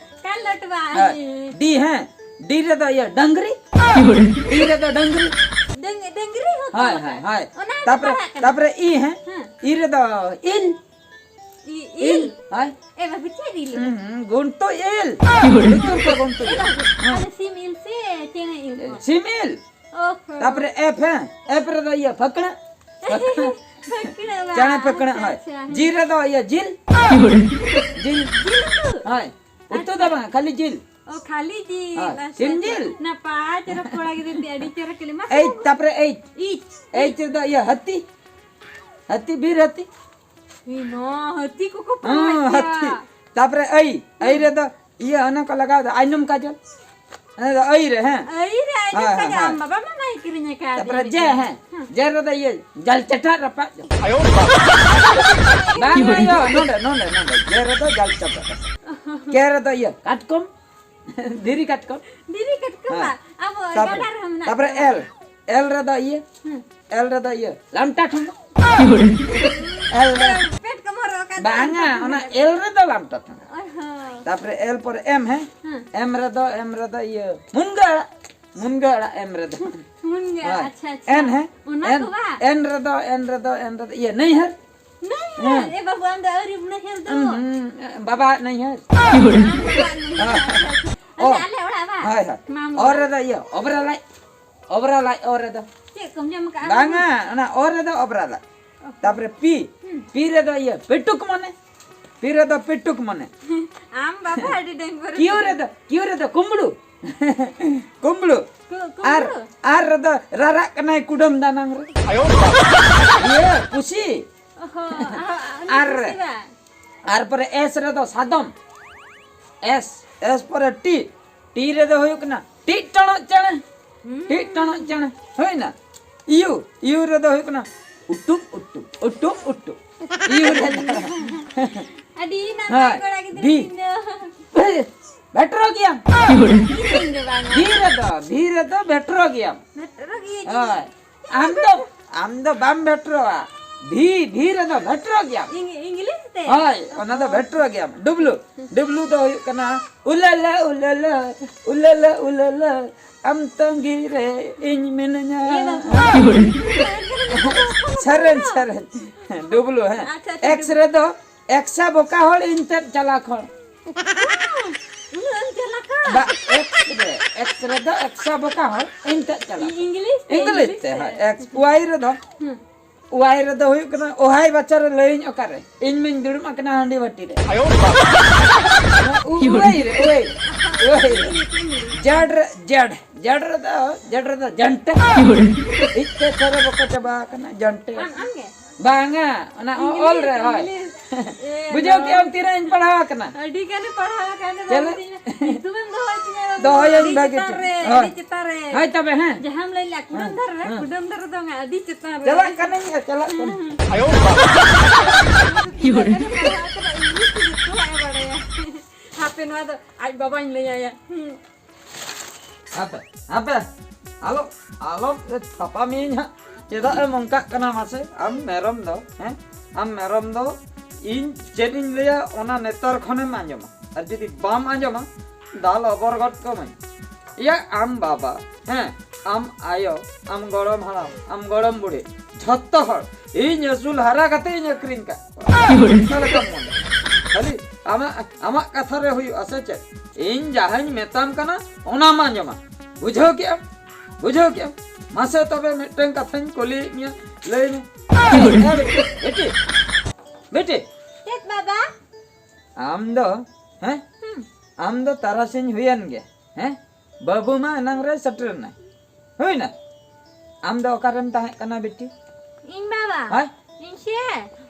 ᱠᱟᱞᱚᱴ ᱵᱟ᱾ ᱦᱮᱸ᱾ ᱰᱤ, ᱦᱮᱸ᱾ ᱰᱤ ᱨᱮᱫᱚ ᱤᱭᱟᱹ, ᱰᱟᱝᱨᱤ᱾ ᱰᱤ ᱨᱮᱫᱚ ᱰᱟᱝᱨᱤ᱾ ᱰᱟᱝ-, ᱰᱟᱝᱨᱤ ᱦᱚᱸ ᱦᱳᱭ, ᱠᱟᱞᱚᱴ᱾ ᱦᱳᱭ, ᱦᱳᱭ᱾ ᱚᱱᱟ ᱦᱚᱸᱠᱚ ᱛᱟᱯᱚᱨᱮ, ᱯᱟᱲᱦᱟᱜ ᱠᱟᱱᱟ᱾ ᱛᱟᱯᱚᱨᱮ ᱤ, ᱦᱮᱸ᱾ ᱦᱮᱸ᱾ ᱤ ᱨᱮᱫᱚ ᱤᱞ᱾ ᱤ- ᱤᱞ᱾ ᱦᱳᱭ᱾ ᱮ ᱵᱟᱹᱵᱩ, ᱪᱮᱫ ᱤᱞ? ᱦᱩᱸ, ᱦᱩᱸ, ᱜᱩᱱᱴᱩ ᱤᱞ᱾ ᱞᱩᱛᱩᱨ ᱠᱚ ᱜᱩᱱᱴᱩ ᱤᱞ᱾ ᱦᱩᱸ᱾ ᱟᱫᱚ ᱥᱤᱢ ᱤᱞ ᱥᱮ ᱪᱮᱬᱮ ᱤᱞ ᱠᱚ? ᱥᱤᱢ ᱤᱞ᱾ ᱚᱦᱚ᱾ ᱛᱟᱯᱚᱨᱮ ᱮᱯ, ᱦᱮᱸ? ᱮᱯ ᱨᱮᱫᱚ ᱤᱭᱟᱹ ᱯᱷᱟᱹᱠᱲᱟᱹᱜ᱾ ᱯᱷᱟᱹᱠᱲᱟᱹᱜ᱾ ᱯᱷᱟᱹᱠᱲᱟᱹᱜ ᱵᱟᱝ᱾ ᱪᱮᱬᱮ ᱯᱷᱟᱹᱠᱲᱟᱹᱜ, ᱟᱪᱪᱷᱟ, ᱦᱳᱭ᱾ ᱟᱪᱪᱷᱟ, ᱦᱮᱸ᱾ ᱡᱤ ᱨᱮᱫᱚ ᱤᱭᱟᱹ ᱡᱤᱞ᱾ ᱡᱤᱞ᱾ ᱡᱤᱞ ᱩᱛᱩ? ᱦᱳᱭ᱾ ᱩᱛᱩ ᱫᱚ ᱟᱪᱪᱷᱟ᱾ ᱵᱟᱝ, ᱠᱷᱟᱹᱞᱤ ᱡᱤᱞ᱾ ᱚ, ᱠᱷᱟᱹᱞᱤ ᱡᱤᱞ᱾ ᱦᱳᱭ, ᱟᱪᱪᱷᱟ, ᱥᱤᱢ ᱟᱪᱪᱷᱟ᱾ ᱡᱤᱞ᱾ ᱱᱟᱯᱟᱭ ᱪᱚᱨᱚᱠ ᱠᱚᱲᱟ ᱜᱤᱫᱽᱨᱟᱹ ᱛᱮ ᱟᱹᱰᱤ ᱪᱚᱨᱚᱠ ᱠᱟᱹᱞᱤ᱾ ᱢᱟᱥᱮ ᱮᱭᱤᱪ, ᱵᱟᱹᱵᱩ᱾ ᱛᱟᱯᱚᱨᱮ ᱮᱭᱤᱪ᱾ ᱤᱪ᱾ ᱮᱭᱤᱪ ᱨᱮᱫᱚ ᱤᱭᱟᱹ ᱦᱟᱹᱛᱤ᱾ ᱦᱟᱹᱛᱤ, ᱵᱤᱨ ᱦᱟᱹᱛᱤ᱾ ᱤ ᱢᱟ, ᱦᱟᱹᱛᱤ ᱠᱚᱠᱚ ᱦᱮᱸ, ᱯᱟᱲᱟᱜ ᱦᱟᱹᱛᱤ᱾ ᱜᱮᱭᱟ᱾ ᱛᱟᱯᱚᱨᱮ ᱟᱹᱭ, ᱟᱹᱭ ᱦᱩᱸ᱾ ᱨᱮᱫᱚ ᱤᱭᱟᱹ ᱚᱱᱟ ᱠᱚ ᱞᱟᱜᱟᱣ ᱫᱚ, ᱟᱭᱱᱚᱢ ᱠᱟᱡᱚᱞ᱾ ᱚᱱᱟ ᱫᱚ ᱟᱹᱭ ᱨᱮ, ᱦᱮᱸ? ᱟᱹᱭ ᱨᱮ, ᱟᱭᱱᱚᱢ ᱦᱳᱭ, ᱦᱳᱭ, ᱠᱟᱡᱚᱞ᱾ ᱦᱳᱭ᱾ ᱟᱢ ᱵᱟᱵᱟ ᱢᱟ ᱵᱟᱭ ᱠᱤᱨᱤᱧ ᱟᱠᱟᱫ ᱛᱟᱯᱚᱨᱮ ᱫᱤᱧ ᱡᱮ, ᱨᱮ᱾ ᱦᱮᱸ᱾ ᱦᱮᱸ᱾ ᱡᱮ ᱨᱮᱫᱚ ᱤᱭᱟᱹ, ᱡᱟᱞ ᱪᱟᱴᱟᱜ ᱨᱟᱯᱟᱜ ᱡᱚᱢ᱾ ᱟᱭᱳ ᱵᱟᱵᱟ᱾ ᱵᱟᱝ, ᱵᱟᱝ, ᱤᱭᱟᱹ, ᱱᱚᱰᱮ, ᱱᱚᱰᱮ, ᱱᱚᱰᱮ᱾ ᱡᱮ ᱨᱮᱫᱚ ᱡᱟᱞ ᱪᱟᱴᱟᱜ ᱨᱟᱯᱟᱜ᱾ ᱠᱮ ᱨᱮᱫᱚ ᱤᱭᱟᱹ, ᱠᱟᱴᱠᱚᱢ᱾ ᱫᱷᱤᱨᱤ ᱠᱟᱴᱠᱚᱢ᱾ ᱫᱷᱤᱨᱤ ᱠᱟᱴᱠᱚᱢ ᱦᱮᱸ᱾ ᱵᱟᱝ? ᱟᱵᱚ ᱛᱟᱯᱚᱨᱮ, ᱜᱟᱰᱟ ᱨᱮᱦᱚᱸ ᱢᱮᱱᱟᱜ ᱛᱟᱯᱚᱨᱮ ᱠᱚᱣᱟ᱾ ᱮᱞ᱾ ᱮᱞ ᱨᱮᱫᱚ ᱤᱭᱟᱹ᱾ ᱦᱮᱸ᱾ ᱮᱞ ᱨᱮᱫᱚ ᱤᱭᱟᱹ, ᱞᱟᱢᱴᱟ ᱴᱷᱚᱸᱜᱟ᱾ ᱮᱞ ᱨᱮ᱾ ᱯᱮᱴ ᱠᱚᱢ ᱦᱚᱨᱚᱜ ᱟᱠᱟᱫ ᱵᱟᱝᱟ, ᱫᱚ᱾ ᱚᱱᱟ ᱮᱞ ᱨᱮᱫᱚ ᱞᱟᱢᱴᱟ ᱴᱷᱚᱸᱜᱟ᱾ ᱚ ᱦᱚᱸ᱾ ᱛᱟᱯᱚᱨᱮ ᱮᱞ ᱯᱚᱨᱮ ᱮᱢ, ᱦᱮᱸ? ᱦᱮᱸ᱾ ᱮᱢ ᱨᱮᱫᱚ, ᱮᱢ ᱨᱮᱫᱚ ᱤᱭᱟᱹ, ᱢᱩᱱᱜᱟᱹ ᱟᱲᱟᱜ᱾ ᱢᱩᱱᱜᱟᱹ ᱟᱲᱟᱜ ᱮᱢ ᱨᱮᱫᱚ᱾ ᱢᱩᱱᱜᱟᱹ, ᱦᱳᱭ᱾ ᱟᱪᱪᱷᱟ, ᱟᱪᱪᱷᱟ᱾ ᱮᱱ, ᱦᱮᱸ? ᱚᱱᱟ ᱮᱱ, ᱠᱚ ᱵᱟᱝ? ᱮᱱ ᱨᱮᱫᱚ, ᱮᱱ ᱨᱮᱫᱚ, ᱮᱱ ᱨᱮᱫᱚ, ᱤᱭᱟᱹ, ᱱᱟᱹᱭᱦᱟᱹᱨ᱾ ᱱᱟᱹᱭᱦᱟᱹᱨ? ᱦᱮᱸ᱾ ᱮ ᱵᱟᱹᱵᱩ, ᱟᱢ ᱫᱚ ᱟᱹᱣᱨᱤᱢ ᱱᱟᱹᱭᱦᱟᱹᱨ ᱫᱚ᱾ ᱦᱩᱸ, ᱦᱩᱸ, ᱵᱟᱵᱟ ᱱᱟᱹᱭᱦᱟᱹᱨ᱾ ᱟᱢ ᱫᱚ ᱵᱟᱝ ᱱᱟᱹᱭᱦᱟᱹᱨ᱾ ᱦᱮᱸ᱾ ᱟᱪᱪᱷᱟ, ᱟᱪᱪᱷᱟ᱾ ᱚ᱾ ᱟᱞᱮ ᱚᱲᱟᱜ ᱵᱟᱝ? ᱦᱳᱭ, ᱦᱳᱭ᱾ ᱢᱟᱢᱩ ᱚ ᱚᱲᱟᱜ᱾ ᱨᱮᱫᱚ ᱤᱭᱟᱹ, ᱚᱵᱨᱟ ᱞᱟᱡ᱾ ᱚᱵᱨᱟ ᱞᱟᱡ, ᱚ ᱨᱮᱫᱚ᱾ ᱪᱮᱫ ᱠᱚᱢ ᱡᱚᱢ ᱟᱠᱟᱜᱼᱟ, ᱵᱟᱝᱟ, ᱵᱟᱹᱵᱩ? ᱚᱱᱟ ᱚ ᱨᱮᱫᱚ ᱚᱵᱨᱟ ᱞᱟᱡ᱾ ᱚ᱾ ᱛᱟᱯᱚᱨᱮ ᱯᱤ, ᱦᱩᱸ᱾ ᱯᱤ ᱨᱮᱫᱚ ᱤᱭᱟᱹ, ᱯᱮᱴᱩᱠ ᱢᱚᱱᱮ᱾ ᱯᱤ ᱨᱮᱫᱚ ᱯᱮᱴᱩᱠ ᱢᱚᱱᱮ᱾ ᱟᱢ ᱵᱟᱵᱟ ᱟᱹᱰᱤ ᱰᱟᱹᱝᱜᱩᱣᱟᱹ ᱨᱮ ᱠᱤᱭᱩ ᱛᱟᱦᱮᱸ᱾ ᱨᱮᱫᱚ, ᱠᱤᱭᱩ ᱨᱮᱫᱚ ᱠᱩᱢᱵᱽᱲᱩ᱾ ᱠᱩᱢᱵᱽᱲᱩ᱾ ᱠᱩ-, ᱠᱩᱢᱵᱽᱲᱩ᱾ ᱟᱨ, ᱟᱨ ᱨᱮᱫᱚ ᱨᱟᱨᱟᱜ ᱠᱟᱱᱟᱭ ᱠᱩᱰᱟᱹᱢ ᱫᱟᱱᱟᱝ ᱨᱮ᱾ ᱟᱭᱳ ᱵᱟᱵᱟ᱾ ᱤᱭᱟᱹ, ᱯᱩᱥᱤ᱾ ᱚ ᱦᱚᱸ, ᱚ, ᱩᱱᱤ ᱟᱨ, ᱯᱩᱥᱤ ᱵᱟᱝ? ᱟᱨ ᱯᱚᱨᱮ ᱮᱥ ᱨᱮᱫᱚ ᱥᱟᱫᱚᱢ᱾ ᱮᱥ, ᱮᱥ ᱯᱚᱨᱮ ᱴᱤ᱾ ᱴᱤ ᱨᱮᱫᱚ ᱦᱩᱭᱩᱜ ᱠᱟᱱᱟ ᱴᱤᱜ ᱴᱚᱬᱚᱜ ᱪᱮᱬᱮ᱾ ᱦᱩᱸ᱾ ᱴᱤᱜ ᱴᱚᱬᱚᱜ ᱪᱮᱬᱮ᱾ ᱦᱩᱭᱱᱟ? ᱤᱭᱩ, ᱤᱭᱩ ᱨᱮᱫᱚ ᱦᱩᱭᱩᱜ ᱠᱟᱱᱟ ᱩᱴᱩᱵ, ᱩᱴᱩᱵ, ᱩᱴᱩᱵ, ᱩᱴᱩᱵ᱾ ᱤᱭᱩ ᱨᱮᱫᱚ᱾ ᱟᱹᱰᱤ ᱱᱟᱯᱟᱭ ᱦᱳᱭ᱾ ᱠᱚᱲᱟ ᱜᱤᱫᱽᱨᱟᱹ ᱵᱷᱤ᱾ ᱤᱧ ᱫᱚ᱾ ᱵᱷᱮᱴᱨᱚ ᱜᱮᱭᱟᱢ᱾ ᱤᱧ ᱫᱚ ᱵᱟᱝᱟ᱾ ᱵᱷᱤ ᱨᱮᱫᱚ, ᱵᱷᱤ ᱨᱮᱫᱚ ᱵᱷᱮᱴᱨᱚ ᱜᱮᱭᱟᱢ᱾ ᱵᱷᱮᱴᱨᱚ ᱜᱤᱭᱟᱹᱧ᱾ ᱦᱳᱭ᱾ ᱟᱢ ᱫᱚ, ᱟᱢ ᱫᱚ ᱵᱟᱢ ᱵᱷᱮᱴᱨᱚᱜᱼᱟ᱾ ᱵᱷᱤ, ᱵᱷᱤ ᱨᱮᱫᱚ ᱵᱷᱮᱴᱨᱚ ᱜᱮᱭᱟᱢ᱾ ᱤᱝ-, ᱤᱝᱞᱤᱥ ᱛᱮ? ᱦᱳᱭ, ᱚᱱᱟ ᱫᱚ ᱚ᱾ ᱵᱷᱮᱴᱨᱚ ᱜᱮᱭᱟᱢ᱾ ᱰᱩᱵᱞᱩ, ᱰᱩᱵᱞᱩ ᱫᱚ ᱦᱩᱭᱩᱜ ᱠᱟᱱᱟ ᱩᱞᱟᱞᱟ, ᱩᱞᱟᱞᱟ, ᱩᱞᱟᱞᱟ, ᱩᱞᱟᱞᱟ, ᱟᱢ ᱛᱟᱺᱜᱤ ᱨᱮ ᱤᱧ ᱢᱤᱱᱟᱹᱧᱟ᱾ ᱥᱮᱨᱮᱧ, ᱥᱮᱨᱮᱧ᱾ ᱰᱩᱵᱞᱩ, ᱦᱮᱸ᱾ ᱟᱪᱪᱷᱟ, ᱟᱪᱪᱷᱟ, ᱮᱠᱥ ᱰᱩᱵᱞᱩ᱾ ᱨᱮᱫᱚ ᱮᱠᱥᱟ ᱵᱚᱠᱟ ᱦᱚᱲ, ᱤᱧ ᱛᱮᱫ ᱪᱟᱞᱟᱠ ᱦᱚᱲ᱾ ᱩᱱᱟᱹᱜ ᱮᱢ ᱪᱟᱞᱟᱠᱟ? ᱵᱟ, ᱮᱠᱥ ᱨᱮ, ᱮᱠᱥ ᱨᱮᱫᱚ ᱮᱠᱥᱟ ᱵᱚᱠᱟ ᱦᱚᱲ, ᱤᱧ ᱛᱮᱫ ᱪᱟᱞᱟᱠ ᱦᱚᱲ᱾ ᱤᱝᱞᱤᱥ ᱛᱮ, ᱤᱝᱞᱤᱥ ᱤᱝᱞᱤᱥ ᱛᱮ, ᱛᱮ᱾ ᱦᱳᱭ᱾ ᱮᱠᱥ, ᱣᱟᱭ ᱨᱮᱫᱚ, ᱦᱩᱸ᱾ ᱣᱟᱭ ᱨᱮᱫᱚ ᱦᱩᱭᱩᱜ ᱠᱟᱱᱟ, ᱳᱦᱟᱭ ᱵᱟᱪᱷᱟ ᱨᱮ ᱞᱟᱹᱭᱟᱹᱧ ᱚᱠᱟᱨᱮ? ᱤᱧ ᱢᱟᱧ ᱫᱩᱲᱩᱵ ᱟᱠᱟᱱᱟ ᱦᱟᱺᱰᱤ ᱵᱷᱟᱹᱴᱤ ᱨᱮ᱾ ᱩ-, ᱩᱣᱟᱹᱭ ᱨᱮ, ᱩᱣᱟᱹᱭ ᱨᱮ, ᱩᱣᱟᱹᱭ ᱨᱮ᱾ ᱡᱟᱰ ᱨᱮ, ᱡᱟᱰ, ᱡᱟᱰ ᱨᱮᱫᱚ, ᱡᱟᱰ ᱨᱮᱫᱚ ᱡᱟᱱᱴᱮ᱾ ᱤᱡ ᱛᱮ ᱛᱷᱚᱨᱮ ᱵᱟᱠᱚ ᱪᱟᱵᱟ ᱟᱠᱟᱱᱟ, ᱡᱟᱱᱴᱮ᱾ ᱟᱢ, ᱟᱢ ᱜᱮ? ᱵᱟᱝᱟ, ᱚᱱᱟ ᱚ-, ᱤᱝᱞᱤᱥ, ᱚᱞ ᱨᱮ, ᱦᱳᱭ᱾ ᱤᱝᱞᱤᱥ᱾ ᱮ, ᱵᱩᱡᱷᱟᱹᱣ ᱱᱚᱣᱟ ᱠᱮᱜ ᱟᱢ, ᱛᱤᱱᱟᱹᱜ ᱤᱧ ᱯᱟᱲᱦᱟᱣ ᱟᱠᱟᱱᱟ? ᱟᱹᱰᱤ ᱜᱟᱱᱮ ᱯᱟᱲᱦᱟᱣ ᱟᱠᱟᱱᱟ, ᱪᱮᱫ? ᱵᱟᱵᱩ ᱛᱤᱧ ᱧᱩᱛᱩᱢᱮᱢ ᱫᱚᱦᱚ ᱦᱚᱪᱚᱧᱟ, ᱵᱟᱵᱩ᱾ ᱫᱚᱦᱚᱭᱟᱹᱧ ᱟᱹᱰᱤ ᱵᱷᱟᱹᱜᱤ ᱪᱮᱛᱟᱱ ᱴᱷᱤᱠ᱾ ᱨᱮ, ᱦᱳᱭ᱾ ᱟᱹᱰᱤ ᱪᱮᱛᱟᱱ ᱨᱮ᱾ ᱦᱳᱭ ᱛᱚᱵᱮ, ᱦᱮᱸ᱾ ᱡᱟᱦᱟᱸᱢ ᱞᱟᱹᱭ ᱞᱮᱜᱼᱟ, ᱠᱩᱰᱟᱹᱢ ᱦᱮᱸ᱾ ᱫᱷᱟᱨᱮ ᱨᱮ, ᱦᱮᱸ᱾ ᱠᱩᱰᱟᱹᱢ ᱫᱷᱟᱨᱮ ᱫᱚ ᱵᱟᱝᱟ, ᱟᱹᱰᱤ ᱪᱮᱛᱟᱱ ᱨᱮ᱾ ᱪᱟᱞᱟᱜ ᱠᱟᱹᱱᱟᱹᱧ, ᱪᱟᱞᱟᱜ ᱠᱟᱹᱱᱟᱹᱧ᱾ ᱦᱮᱸ᱾ ᱟᱭᱳ ᱵᱟᱵᱟ᱾ ᱪᱮᱫ ᱞᱮᱠᱟᱱᱮ ᱯᱟᱲᱦᱟᱣ ᱠᱟᱱᱟ, ᱤᱝᱞᱤᱥ ᱛᱮ ᱡᱚᱛᱚᱣᱟᱜ ᱮ ᱵᱟᱲᱟᱭᱟ᱾ ᱦᱟᱯᱮ, ᱱᱚᱣᱟ ᱫᱚ ᱟᱡ ᱵᱟᱵᱟᱧ ᱞᱟᱹᱭᱟᱭᱟ᱾ ᱦᱩᱸ᱾ ᱦᱟᱯᱮ, ᱦᱟᱯᱮ, ᱟᱞᱚ, ᱟᱞᱚ ᱛᱷᱟᱯᱟ ᱢᱤᱭᱟᱹᱧ ᱦᱟᱸᱜ᱾ ᱪᱮᱫᱟᱜ ᱮᱢ ᱚᱱᱠᱟᱜ ᱠᱟᱱᱟ ᱢᱟᱥᱮ? ᱟᱢ ᱢᱮᱨᱚᱢ ᱫᱚ, ᱦᱮᱸ? ᱟᱢ ᱢᱮᱨᱚᱢ ᱫᱚ ᱤᱧ ᱪᱮᱫ ᱤᱧ ᱞᱟᱹᱭᱟ, ᱚᱱᱟ ᱱᱮᱛᱟᱨ ᱠᱷᱚᱱᱮᱢ ᱟᱸᱡᱚᱢᱟ᱾ ᱟᱨ ᱡᱩᱫᱤ ᱵᱟᱢ ᱟᱸᱡᱚᱢᱟ, ᱫᱟᱞ ᱚᱵᱚᱨ ᱜᱚᱫ ᱠᱟᱹᱢᱟᱹᱧ᱾ ᱤᱭᱟ, ᱟᱢ ᱵᱟᱵᱟ, ᱦᱮᱸ, ᱟᱢ ᱟᱭᱳ, ᱟᱢ ᱜᱚᱲᱚᱢ ᱦᱟᱲᱟᱢ, ᱟᱢ ᱜᱚᱲᱚᱢ ᱵᱩᱲᱦᱤ, ᱡᱷᱚᱛᱚ ᱦᱚᱲ ᱤᱧ ᱟᱹᱥᱩᱞ ᱦᱟᱨᱟ ᱠᱟᱛᱮ ᱤᱧ ᱟᱹᱠᱷᱨᱤᱧ ᱠᱟᱜ ᱠᱚᱣᱟ᱾ ᱚᱠᱟ ᱞᱮᱠᱟᱢ ᱢᱚᱱᱮ? ᱠᱷᱟᱹᱞᱤ ᱟᱢᱟᱜ, ᱟᱢᱟᱜ ᱠᱟᱛᱷᱟ ᱨᱮ ᱦᱩᱭᱩᱜᱼᱟ ᱥᱮ ᱪᱮᱫ? ᱤᱧ ᱡᱟᱦᱟᱸᱧ ᱢᱮᱛᱟᱢ ᱠᱟᱱᱟ, ᱚᱱᱟᱢ ᱟᱸᱡᱚᱢᱟ᱾ ᱵᱩᱡᱷᱟᱹᱣ ᱠᱮᱜᱼᱟᱢ? ᱵᱩᱡᱷᱟᱹᱣ ᱠᱮᱜᱼᱟᱢ? ᱢᱟᱥᱮ ᱛᱚᱵᱮ ᱢᱤᱫᱴᱟᱝ ᱠᱟᱛᱷᱟᱧ ᱠᱩᱞᱤᱭᱮᱫ ᱢᱮᱭᱟ, ᱞᱟᱹᱭ ᱢᱮ᱾ ᱮ ᱵᱤᱴᱤ, ᱵᱤᱴᱤ, ᱵᱤᱴᱤ᱾ ᱪᱮᱫ ᱵᱟᱵᱟ? ᱟᱢ ᱫᱚ, ᱦᱮᱸ? ᱦᱩᱸ᱾ ᱟᱢ ᱫᱚ ᱛᱟᱨᱟᱥᱤᱧ ᱦᱩᱭᱮᱱ ᱜᱮ, ᱦᱮᱸ? ᱵᱟᱹᱵᱩ ᱢᱟ ᱮᱱᱟᱝ ᱨᱮᱭ ᱥᱮᱴᱮᱨ ᱮᱱᱟ᱾ ᱦᱩᱭᱱᱟ? ᱟᱢ ᱫᱚ ᱚᱠᱟᱨᱮᱢ ᱛᱟᱦᱮᱸ ᱠᱟᱱᱟ ᱵᱤᱴᱤ? ᱤᱧ ᱵᱟᱵᱟ? ᱦᱳᱭ? ᱤᱧ ᱥᱮ,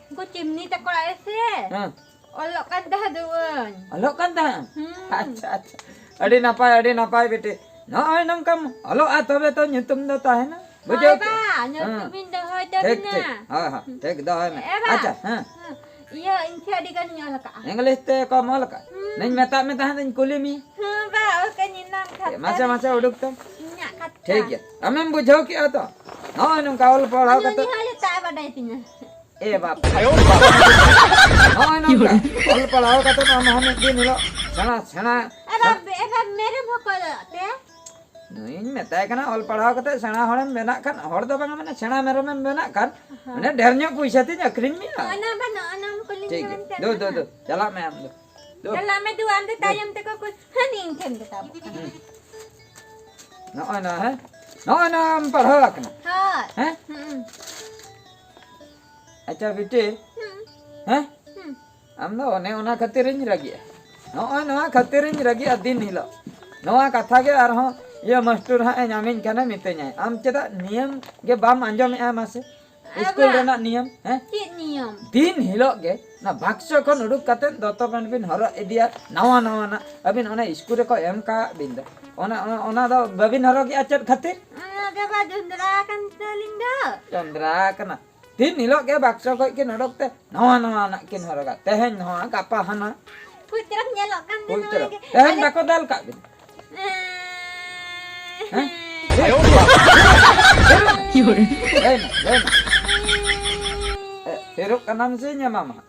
ᱩᱱᱠᱩ ᱪᱤᱢᱱᱤ ᱛᱟᱠᱚ ᱚᱲᱟᱜ ᱨᱮ ᱥᱮ᱾ ᱦᱮᱸ᱾ ᱚᱞᱚᱜ ᱠᱟᱱ ᱛᱟᱦᱮᱸ ᱫᱩᱣᱟᱹᱧ᱾ ᱚᱞᱚᱜ ᱠᱟᱱ ᱛᱟᱦᱮᱸᱫ? ᱦᱩᱸ᱾ ᱟᱪᱪᱷᱟ, ᱟᱪᱪᱷᱟ᱾ ᱟᱹᱰᱤ ᱱᱟᱯᱟᱭ, ᱟᱹᱰᱤ ᱱᱟᱯᱟᱭ ᱵᱤᱴᱤ᱾ ᱱᱚᱜᱼᱚᱭ ᱱᱚᱝᱠᱟᱢ ᱚᱞᱚᱜᱼᱟ, ᱛᱚᱵᱮ ᱛᱚ ᱧᱩᱛᱩᱢ ᱫᱚ ᱛᱟᱦᱮᱱᱟ᱾ ᱵᱩᱡᱷᱟᱹᱣ ᱦᱳᱭ ᱠᱮᱫ? ᱵᱟ, ᱧᱩᱛᱩᱢ ᱦᱮᱸ᱾ ᱤᱧ ᱫᱚᱦᱚᱭ ᱴᱷᱤᱠ, ᱛᱟᱵᱤᱱᱟ᱾ ᱴᱷᱤᱠ᱾ ᱦᱳᱭ, ᱦᱳᱭ᱾ ᱦᱩᱸ᱾ ᱴᱷᱤᱠ, ᱫᱚᱦᱚᱭ ᱢᱮ᱾ ᱮ ᱵᱟ, ᱟᱪᱪᱷᱟ, ᱦᱮᱸ᱾ ᱦᱩᱸ᱾ ᱤᱭᱟᱹ, ᱤᱧ ᱴᱷᱮᱱ ᱟᱹᱰᱤ ᱜᱟᱱᱤᱧ ᱚᱞ ᱟᱠᱟᱜᱼᱟ᱾ ᱤᱝᱞᱤᱥ ᱛᱮ ᱠᱚᱢ ᱚᱞ ᱟᱠᱟᱫ? ᱦᱩᱸ᱾ ᱱᱤᱧ ᱢᱮᱛᱟᱜ ᱢᱮ ᱛᱟᱦᱮᱸᱫ, ᱤᱧ ᱠᱩᱞᱤ ᱢᱮᱭᱟ᱾ ᱦᱮᱸ ᱵᱟ, ᱚᱞ ᱠᱟᱹᱧ ᱮᱱᱟᱝ ᱠᱷᱟᱛᱟ ᱢᱟᱥᱮ, ᱨᱮ᱾ ᱢᱟᱥᱮ ᱩᱰᱩᱠ ᱛᱟᱢ᱾ ᱤᱧᱟᱹᱜ ᱠᱷᱟᱛᱟ᱾ ᱴᱷᱤᱠ ᱜᱮᱭᱟ᱾ ᱟᱢᱮᱢ ᱵᱩᱡᱷᱟᱹᱣ ᱠᱮᱜᱼᱟ ᱛᱚ? ᱱᱚᱜᱼᱚᱭ ᱱᱚᱝᱠᱟ ᱚᱞ ᱯᱟᱲᱦᱟᱣ ᱩᱱᱤ ᱠᱟᱛᱮ᱾ ᱦᱚᱸ ᱡᱚᱛᱚᱣᱟᱜ ᱮ ᱵᱟᱰᱟᱭ ᱛᱤᱧᱟ᱾ ᱮ ᱵᱟᱯ᱾ ᱟᱭᱳ ᱵᱟᱵᱟ᱾ ᱱᱚᱜᱼᱚᱭ ᱱᱚᱝᱠᱟ ᱚᱞ ᱯᱟᱲᱦᱟᱣ ᱠᱟᱛᱮ ᱟᱢ ᱦᱚᱸ ᱢᱤᱫ ᱫᱤᱱ ᱦᱤᱞᱳᱜ ᱥᱮᱬᱟ, ᱥᱮᱬᱟ᱾ ᱮ ᱵᱟᱯ, ᱮ ᱵᱟᱯ, ᱢᱮᱨᱚᱢ ᱦᱚᱸᱠᱚ ᱚᱞᱚᱜ ᱛᱮ? ᱱᱩᱭᱤᱧ ᱢᱮᱛᱟᱭ ᱠᱟᱱᱟ, ᱚᱞ ᱯᱟᱲᱦᱟᱣ ᱠᱟᱛᱮ ᱥᱮᱬᱟ ᱦᱚᱲᱮᱢ ᱵᱮᱱᱟᱜ ᱠᱷᱟᱱ, ᱦᱚᱲ ᱫᱚ ᱵᱟᱝᱟ, ᱢᱟᱱᱮ ᱥᱮᱬᱟ ᱢᱮᱨᱚᱢᱮᱢ ᱵᱮᱱᱟᱜ ᱠᱷᱟᱱ, ᱦᱮᱸ᱾ ᱢᱟᱱᱮ ᱰᱷᱮᱨ ᱧᱚᱜ ᱯᱚᱭᱥᱟ ᱛᱤᱧ ᱟᱹᱠᱷᱨᱤᱧ ᱢᱮᱭᱟ᱾ ᱚᱱᱟ ᱵᱟᱹᱱᱩᱜ, ᱚᱱᱟᱢ ᱠᱩᱞᱤᱧ ᱴᱷᱤᱠ ᱠᱟᱱ ᱜᱮᱭᱟ᱾ ᱛᱟᱦᱮᱸ ᱫᱩ, ᱫᱩ, ᱠᱟᱱᱟ᱾ ᱫᱩ, ᱪᱟᱞᱟᱜ ᱢᱮ ᱟᱢ ᱫᱚ᱾ ᱫᱩ᱾ ᱪᱟᱞᱟᱜ ᱢᱮ ᱫᱩ, ᱟᱢ ᱫᱚ ᱫᱩ᱾ ᱛᱟᱭᱚᱢ ᱛᱮᱠᱚ ᱠᱩᱞ-, ᱦᱟᱹᱱᱤ ᱤᱧ ᱴᱷᱮᱱ ᱜᱮ ᱛᱟᱵᱚᱜ ᱠᱟᱱᱟ᱾ ᱦᱩᱸ᱾ ᱱᱚᱜᱼᱚᱭ ᱱᱚᱣᱟ, ᱦᱮᱸ? ᱱᱚᱜᱼᱚᱭ ᱱᱚᱣᱟᱢ ᱯᱟᱲᱦᱟᱣ ᱟᱠᱟᱱᱟ? ᱦᱳᱭ᱾ ᱦᱮᱸ? ᱦᱩᱸ᱾ ᱟᱪᱪᱷᱟ ᱵᱤᱴᱤ, ᱦᱩᱸ᱾ ᱦᱮᱸ? ᱦᱩᱸ᱾ ᱟᱢ ᱫᱚ ᱚᱱᱮ ᱚᱱᱟ ᱠᱷᱟᱹᱛᱤᱨᱤᱧ ᱨᱟᱹᱜᱤᱜᱼᱟ᱾ ᱱᱚᱜᱼᱚᱭ ᱱᱚᱣᱟ ᱠᱷᱟᱹᱛᱤᱨᱤᱧ ᱨᱟᱹᱜᱤᱜᱼᱟ ᱫᱤᱱ ᱦᱤᱞᱳᱜ᱾ ᱱᱚᱣᱟ ᱠᱟᱛᱷᱟ ᱜᱮ ᱟᱨᱦᱚᱸ ᱤᱭᱟᱹ ᱢᱟᱥᱴᱚᱨ ᱦᱟᱸᱜ ᱮ ᱧᱟᱢᱤᱧ ᱠᱷᱟᱱᱮ ᱢᱤᱛᱟᱹᱧᱟᱭ, "ᱟᱢ ᱪᱮᱫᱟᱜ ᱱᱤᱭᱚᱢ ᱜᱮ ᱵᱟᱢ ᱟᱸᱡᱚᱢᱮᱜᱼᱟ ᱢᱟᱥᱮ? ᱟᱵᱟ᱾ ᱥᱠᱩᱞ ᱨᱮᱱᱟᱜ ᱱᱤᱭᱚᱢ, ᱦᱮᱸ? ᱪᱮᱫ ᱱᱤᱭᱚᱢ? ᱫᱤᱱ ᱦᱤᱞᱳᱜ ᱜᱮ ᱚᱱᱟ ᱵᱟᱠᱥᱚ ᱠᱷᱚᱱ ᱩᱰᱩᱠ ᱠᱟᱛᱮ ᱫᱚᱛᱚ ᱯᱮᱱᱴ ᱵᱤᱱ ᱦᱚᱨᱚᱜ ᱤᱫᱤᱭᱟ, ᱱᱟᱣᱟ ᱱᱟᱣᱟᱱᱟᱜ᱾ ᱟᱹᱵᱤᱱ ᱚᱱᱟ ᱥᱠᱩᱞ ᱨᱮᱠᱚ ᱮᱢ ᱠᱟᱜ ᱵᱤᱱ ᱫᱚ, ᱚᱱᱟ, ᱚᱱᱟ, ᱚᱱᱟ ᱫᱚ ᱵᱟᱹᱵᱤᱱ ᱦᱚᱨᱚᱜᱮᱜᱼᱟ ᱪᱮᱫ ᱠᱷᱟᱹᱛᱤᱨ?" ᱚᱱᱟ ᱜᱮ ᱵᱟ ᱡᱚᱸᱫᱽᱨᱟ ᱟᱠᱟᱱ ᱛᱟᱹᱞᱤᱧ ᱫᱚ᱾ ᱡᱚᱸᱫᱽᱨᱟ ᱟᱠᱟᱱᱟ᱾ ᱫᱤᱱ ᱦᱤᱞᱳᱜ ᱜᱮ ᱵᱟᱠᱥᱚ ᱠᱷᱚᱡ ᱠᱤᱱ ᱚᱰᱚᱠ ᱛᱮ ᱱᱟᱣᱟ ᱱᱟᱣᱟᱱᱟᱜ ᱠᱤᱱ ᱦᱚᱨᱚᱜᱟ᱾ ᱛᱮᱦᱮᱧ ᱱᱚᱣᱟ, ᱜᱟᱯᱟ ᱦᱟᱱᱟ᱾ ᱠᱩᱪ ᱛᱟᱨᱟᱢ ᱧᱮᱞᱚᱜ ᱠᱟᱱ ᱫᱚ ᱠᱩᱪ ᱱᱚᱣᱟ ᱛᱟᱨᱟᱢ᱾ ᱜᱮ᱾ ᱛᱮᱦᱮᱧ ᱟᱞᱮ ᱵᱟᱠᱚ ᱫᱟᱞ ᱠᱟᱜ ᱵᱤᱱ? ᱦᱮᱸ? ᱞᱟᱹᱭ ᱢᱮ, ᱞᱟᱹᱭ ᱢᱮ᱾ ᱮ, ᱛᱷᱤᱨᱚᱜ ᱠᱟᱱᱟᱢ ᱥᱮ ᱧᱟᱢᱟᱢ ᱦᱟᱸᱜ?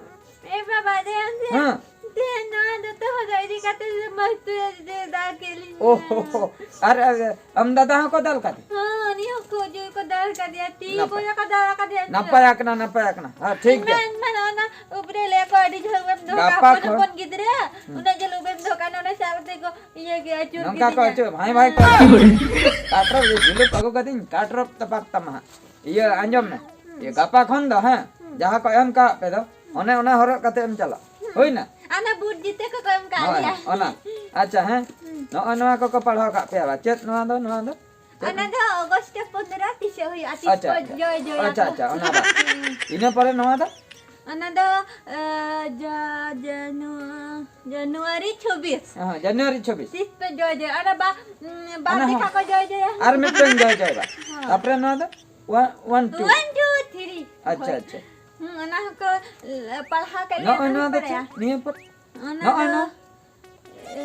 ᱮ ᱵᱟᱵᱟ, ᱫᱮ ᱟᱢ ᱥᱮ᱾ ᱦᱮᱸ᱾ ᱫᱮ ᱱᱚᱣᱟ ᱫᱚ ᱛᱚ ᱦᱚᱨᱚᱜ ᱤᱫᱤ ᱠᱟᱛᱮ ᱫᱚ ᱢᱟᱥᱴᱚᱨ ᱫᱮ ᱫᱟᱜ ᱠᱮᱫ ᱞᱤᱧᱟ᱾ ᱳ ᱦᱳ ᱦᱳ᱾ ᱟᱨ, ᱟᱨ ᱟᱢ ᱫᱟᱫᱟ ᱦᱚᱸᱠᱚ ᱫᱟᱞ ᱠᱟᱫᱮ? ᱦᱚᱸ, ᱩᱱᱤ ᱦᱚᱸ ᱠᱷᱩᱵ ᱡᱳᱨ ᱠᱚ ᱫᱟᱞ ᱠᱟᱫᱮᱭᱟ᱾ ᱛᱤ ᱱᱟᱯᱟᱭ᱾ ᱠᱚᱨᱮ ᱠᱚ ᱫᱟᱞ ᱠᱟᱫᱮᱭᱟ ᱩᱱᱤ ᱫᱚ᱾ ᱱᱟᱯᱟᱭ ᱟᱠᱟᱱᱟ, ᱱᱟᱯᱟᱭ ᱟᱠᱟᱱᱟ᱾ ᱦᱮᱸ, ᱴᱷᱤᱠ ᱜᱮᱭᱟ᱾ ᱤᱧ ᱢᱟ, ᱤᱧ ᱢᱟ ᱚᱱᱟ ᱩᱵ ᱨᱮ ᱞᱟᱹᱭ ᱟᱠᱚ ᱟᱹᱰᱤ ᱡᱷᱟᱹᱞ ᱵᱮᱱ ᱫᱚᱦᱚ ᱠᱟᱜᱼᱟ, ᱜᱟᱯᱟ ᱦᱚᱯᱚᱱ ᱠᱷᱚᱱ ᱦᱚᱯᱚᱱ ᱜᱤᱫᱽᱨᱟᱹ, ᱦᱩᱸ᱾ ᱩᱱᱟᱹᱜ ᱡᱷᱟᱹᱞ ᱩᱵ ᱵᱮᱱ ᱫᱚᱦᱚ ᱠᱟᱜᱼᱟ, ᱱᱚᱰᱮ ᱥᱟᱵ ᱠᱟᱛᱮ ᱠᱚ ᱤᱭᱟᱹ ᱜᱮᱭᱟ, ᱟᱹᱪᱩᱨ ᱱᱚᱝᱠᱟ ᱠᱚ ᱠᱤᱫᱤᱧᱟ᱾ ᱟᱹᱪᱩᱨ, ᱵᱷᱟᱭ, ᱵᱷᱟᱭ ᱠᱚ᱾ ᱠᱟᱴᱨᱚᱯ ᱤᱭᱟᱹ ᱡᱩᱞᱩᱯ ᱟᱹᱜᱩ ᱠᱟᱫᱤᱧ, ᱠᱟᱴᱨᱚᱯ ᱛᱟᱯᱟᱠ ᱛᱟᱢᱟ ᱦᱟᱸᱜ᱾ ᱤᱭᱟᱹ, ᱟᱸᱡᱚᱢ ᱢᱮ᱾ ᱦᱩᱸ᱾ ᱤᱭᱟᱹ, ᱜᱟᱯᱟ ᱠᱷᱚᱱ ᱫᱚ, ᱦᱮᱸ, ᱦᱩᱸ᱾ ᱡᱟᱦᱟᱸ ᱠᱚ ᱮᱢ ᱠᱟᱜ ᱯᱮ ᱫᱚ, ᱦᱩᱸ᱾ ᱚᱱᱮ ᱚᱱᱟ ᱦᱚᱨᱚᱜ ᱠᱟᱛᱮ ᱮᱢ ᱪᱟᱞᱟᱜ᱾ ᱦᱩᱸ᱾ ᱦᱩᱭᱱᱟ? ᱚᱱᱟ ᱵᱩᱴ ᱡᱩᱛᱟᱹ ᱠᱚᱠᱚ ᱮᱢ ᱠᱟᱜ ᱦᱳᱭ, ᱞᱮᱭᱟ᱾ ᱚᱱᱟ᱾ ᱟᱪᱪᱷᱟ, ᱦᱮᱸ᱾ ᱦᱩᱸ᱾ ᱱᱚᱜᱼᱚᱭ ᱱᱚᱣᱟ ᱠᱚᱠᱚ ᱯᱟᱲᱦᱟᱣ ᱠᱟᱜ ᱯᱮᱭᱟ ᱵᱟ? ᱪᱮᱫ ᱱᱚᱣᱟ ᱫᱚ, ᱱᱚᱣᱟ ᱫᱚ? ᱪᱮᱫ? ᱚᱱᱟ ᱫᱚ ᱚᱜᱚᱥᱴ ᱯᱚᱱᱫᱽᱨᱚ ᱛᱤᱥᱚᱜ ᱦᱩᱭᱩᱜᱼᱟ? ᱛᱤᱥ ᱟᱪᱪᱷᱟ, ᱠᱚ ᱟᱪᱪᱷᱟ᱾ ᱡᱚᱭ ᱡᱚᱭᱟ ᱟᱪᱪᱷᱟ, ᱠᱚ? ᱟᱪᱪᱷᱟ, ᱚᱱᱟ ᱵᱟᱝ᱾ ᱦᱩᱸ᱾ ᱤᱱᱟᱹ ᱯᱚᱨᱮ ᱱᱚᱣᱟ ᱫᱚ? ᱚᱱᱟ ᱫᱚ, ᱮ, ᱡᱟ-, ᱡᱟᱱᱩ-, ᱡᱟᱱᱩᱣᱟᱨᱤ ᱪᱷᱚᱵᱵᱤᱥ᱾ ᱦᱮᱸ, ᱡᱟᱱᱩᱣᱟᱨᱤ ᱪᱷᱚᱵᱵᱤᱥ᱾ ᱛᱤᱥ ᱯᱮ ᱡᱚᱭ ᱡᱚᱭᱟ? ᱚᱱᱟ ᱵᱟ-, ᱩᱸ, ᱵᱟᱨ ᱚᱱᱟ ᱦᱚᱸ᱾ ᱡᱮᱠᱷᱟ ᱠᱚ ᱡᱚᱭ ᱡᱚᱭᱟ᱾ ᱟᱨ ᱢᱤᱫᱴᱮᱱ ᱡᱚᱭ ᱡᱚᱭ ᱵᱟ᱾ ᱦᱮᱸ᱾ ᱛᱟᱯᱚᱨᱮ ᱱᱚᱣᱟ ᱫᱚ? One, one, two᱾ One, two, three᱾ ᱟᱪᱪᱷᱟ, ᱦᱳᱭ᱾ ᱟᱪᱪᱷᱟ᱾ ᱦᱩᱸ, ᱚᱱᱟ ᱦᱚᱸᱠᱚ, ᱮ, ᱯᱟᱲᱦᱟᱣ ᱠᱟᱜ ᱜᱮᱭᱟ, ᱱᱚᱜᱼᱚᱭ ᱵᱟᱹᱧ ᱱᱚᱣᱟ ᱫᱚ ᱵᱟᱲᱟᱭᱟ᱾ ᱪᱮᱫ? ᱱᱤᱭᱟᱹ ᱯᱚᱨ-, ᱚᱱᱟ ᱱᱚᱜᱼᱚᱭ ᱫᱚ, ᱱᱚᱣᱟ᱾ ᱮ,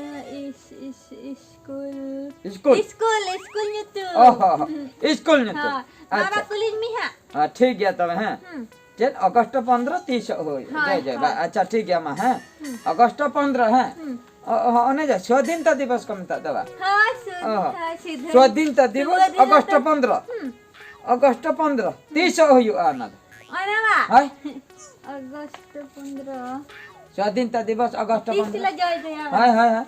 ᱤᱥ-, ᱤᱥ-, ᱤᱥᱠᱩᱞ᱾ ᱤᱥᱠᱩᱞ? ᱤᱥᱠᱩᱞ, ᱤᱥᱠᱩᱞ ᱧᱩᱛᱩᱢ᱾ ᱚ ᱦᱚᱸ, ᱦᱚᱸ᱾ ᱤᱥᱠᱩᱞ ᱧᱩᱛᱩᱢ᱾ ᱦᱚᱸ᱾ ᱵᱟᱵᱟ ᱟᱪᱪᱷᱟ᱾ ᱠᱩᱞᱤᱧ ᱢᱮ ᱦᱟᱸᱜ᱾ ᱦᱮᱸ, ᱴᱷᱤᱠ ᱜᱮᱭᱟ ᱛᱚᱵᱮ, ᱦᱮᱸ᱾ ᱦᱩᱸ᱾ ᱪᱮᱫ ᱚᱜᱚᱥᱴ ᱯᱚᱱᱫᱽᱨᱚ ᱛᱤᱥᱚᱜ ᱦᱩᱭ? ᱦᱳᱭ, ᱡᱚᱭ, ᱡᱚᱭ, ᱦᱳᱭ᱾ ᱵᱟ-, ᱟᱪᱪᱷᱟ, ᱴᱷᱤᱠ ᱜᱮᱭᱟ ᱢᱟ, ᱦᱮᱸ᱾ ᱦᱩᱸ᱾ ᱚᱜᱚᱥᱴ ᱯᱚᱱᱫᱽᱨᱚ, ᱦᱮᱸ᱾ ᱦᱩᱸ᱾ ᱚ, ᱚ, ᱚᱱᱮ ᱡᱟ ᱥᱣᱟᱫᱷᱤᱱᱛᱟ ᱫᱤᱵᱚᱥ ᱠᱚ ᱢᱮᱛᱟᱜ ᱫᱚ ᱵᱟ? ᱦᱳᱭ, ᱚ᱾ ᱥᱩᱫᱷᱟ, ᱥᱤᱫᱷᱟᱹ᱾ ᱥᱣᱟᱫᱷᱤᱱᱛᱟ ᱫᱤᱵᱚᱥ, ᱥᱩᱵᱚᱫᱷᱤᱱᱚᱛᱟ᱾ ᱚᱜᱚᱥᱴ ᱯᱚᱱᱫᱽᱨᱚ᱾ ᱦᱩᱸ᱾ ᱚᱜᱚᱥᱴ ᱯᱚᱱᱫᱽᱨᱚ᱾ ᱛᱤᱥᱚᱜ ᱦᱩᱭᱩᱜᱼᱟ ᱚᱱᱟ ᱫᱚ? ᱚᱱᱟ ᱵᱟ? ᱦᱳᱭ᱾ ᱚᱜᱚᱥᱴ ᱯᱚᱱᱫᱽᱨᱚ᱾ ᱥᱣᱟᱫᱷᱤᱱᱛᱟ ᱫᱤᱵᱚᱥ, ᱚᱜᱚᱥᱴ ᱛᱤᱥ ᱯᱚᱱᱫᱽᱨᱚ᱾ ᱞᱮ ᱡᱚᱭ ᱡᱚᱭᱟ? ᱦᱳᱭ, ᱦᱳᱭ, ᱦᱳᱭ᱾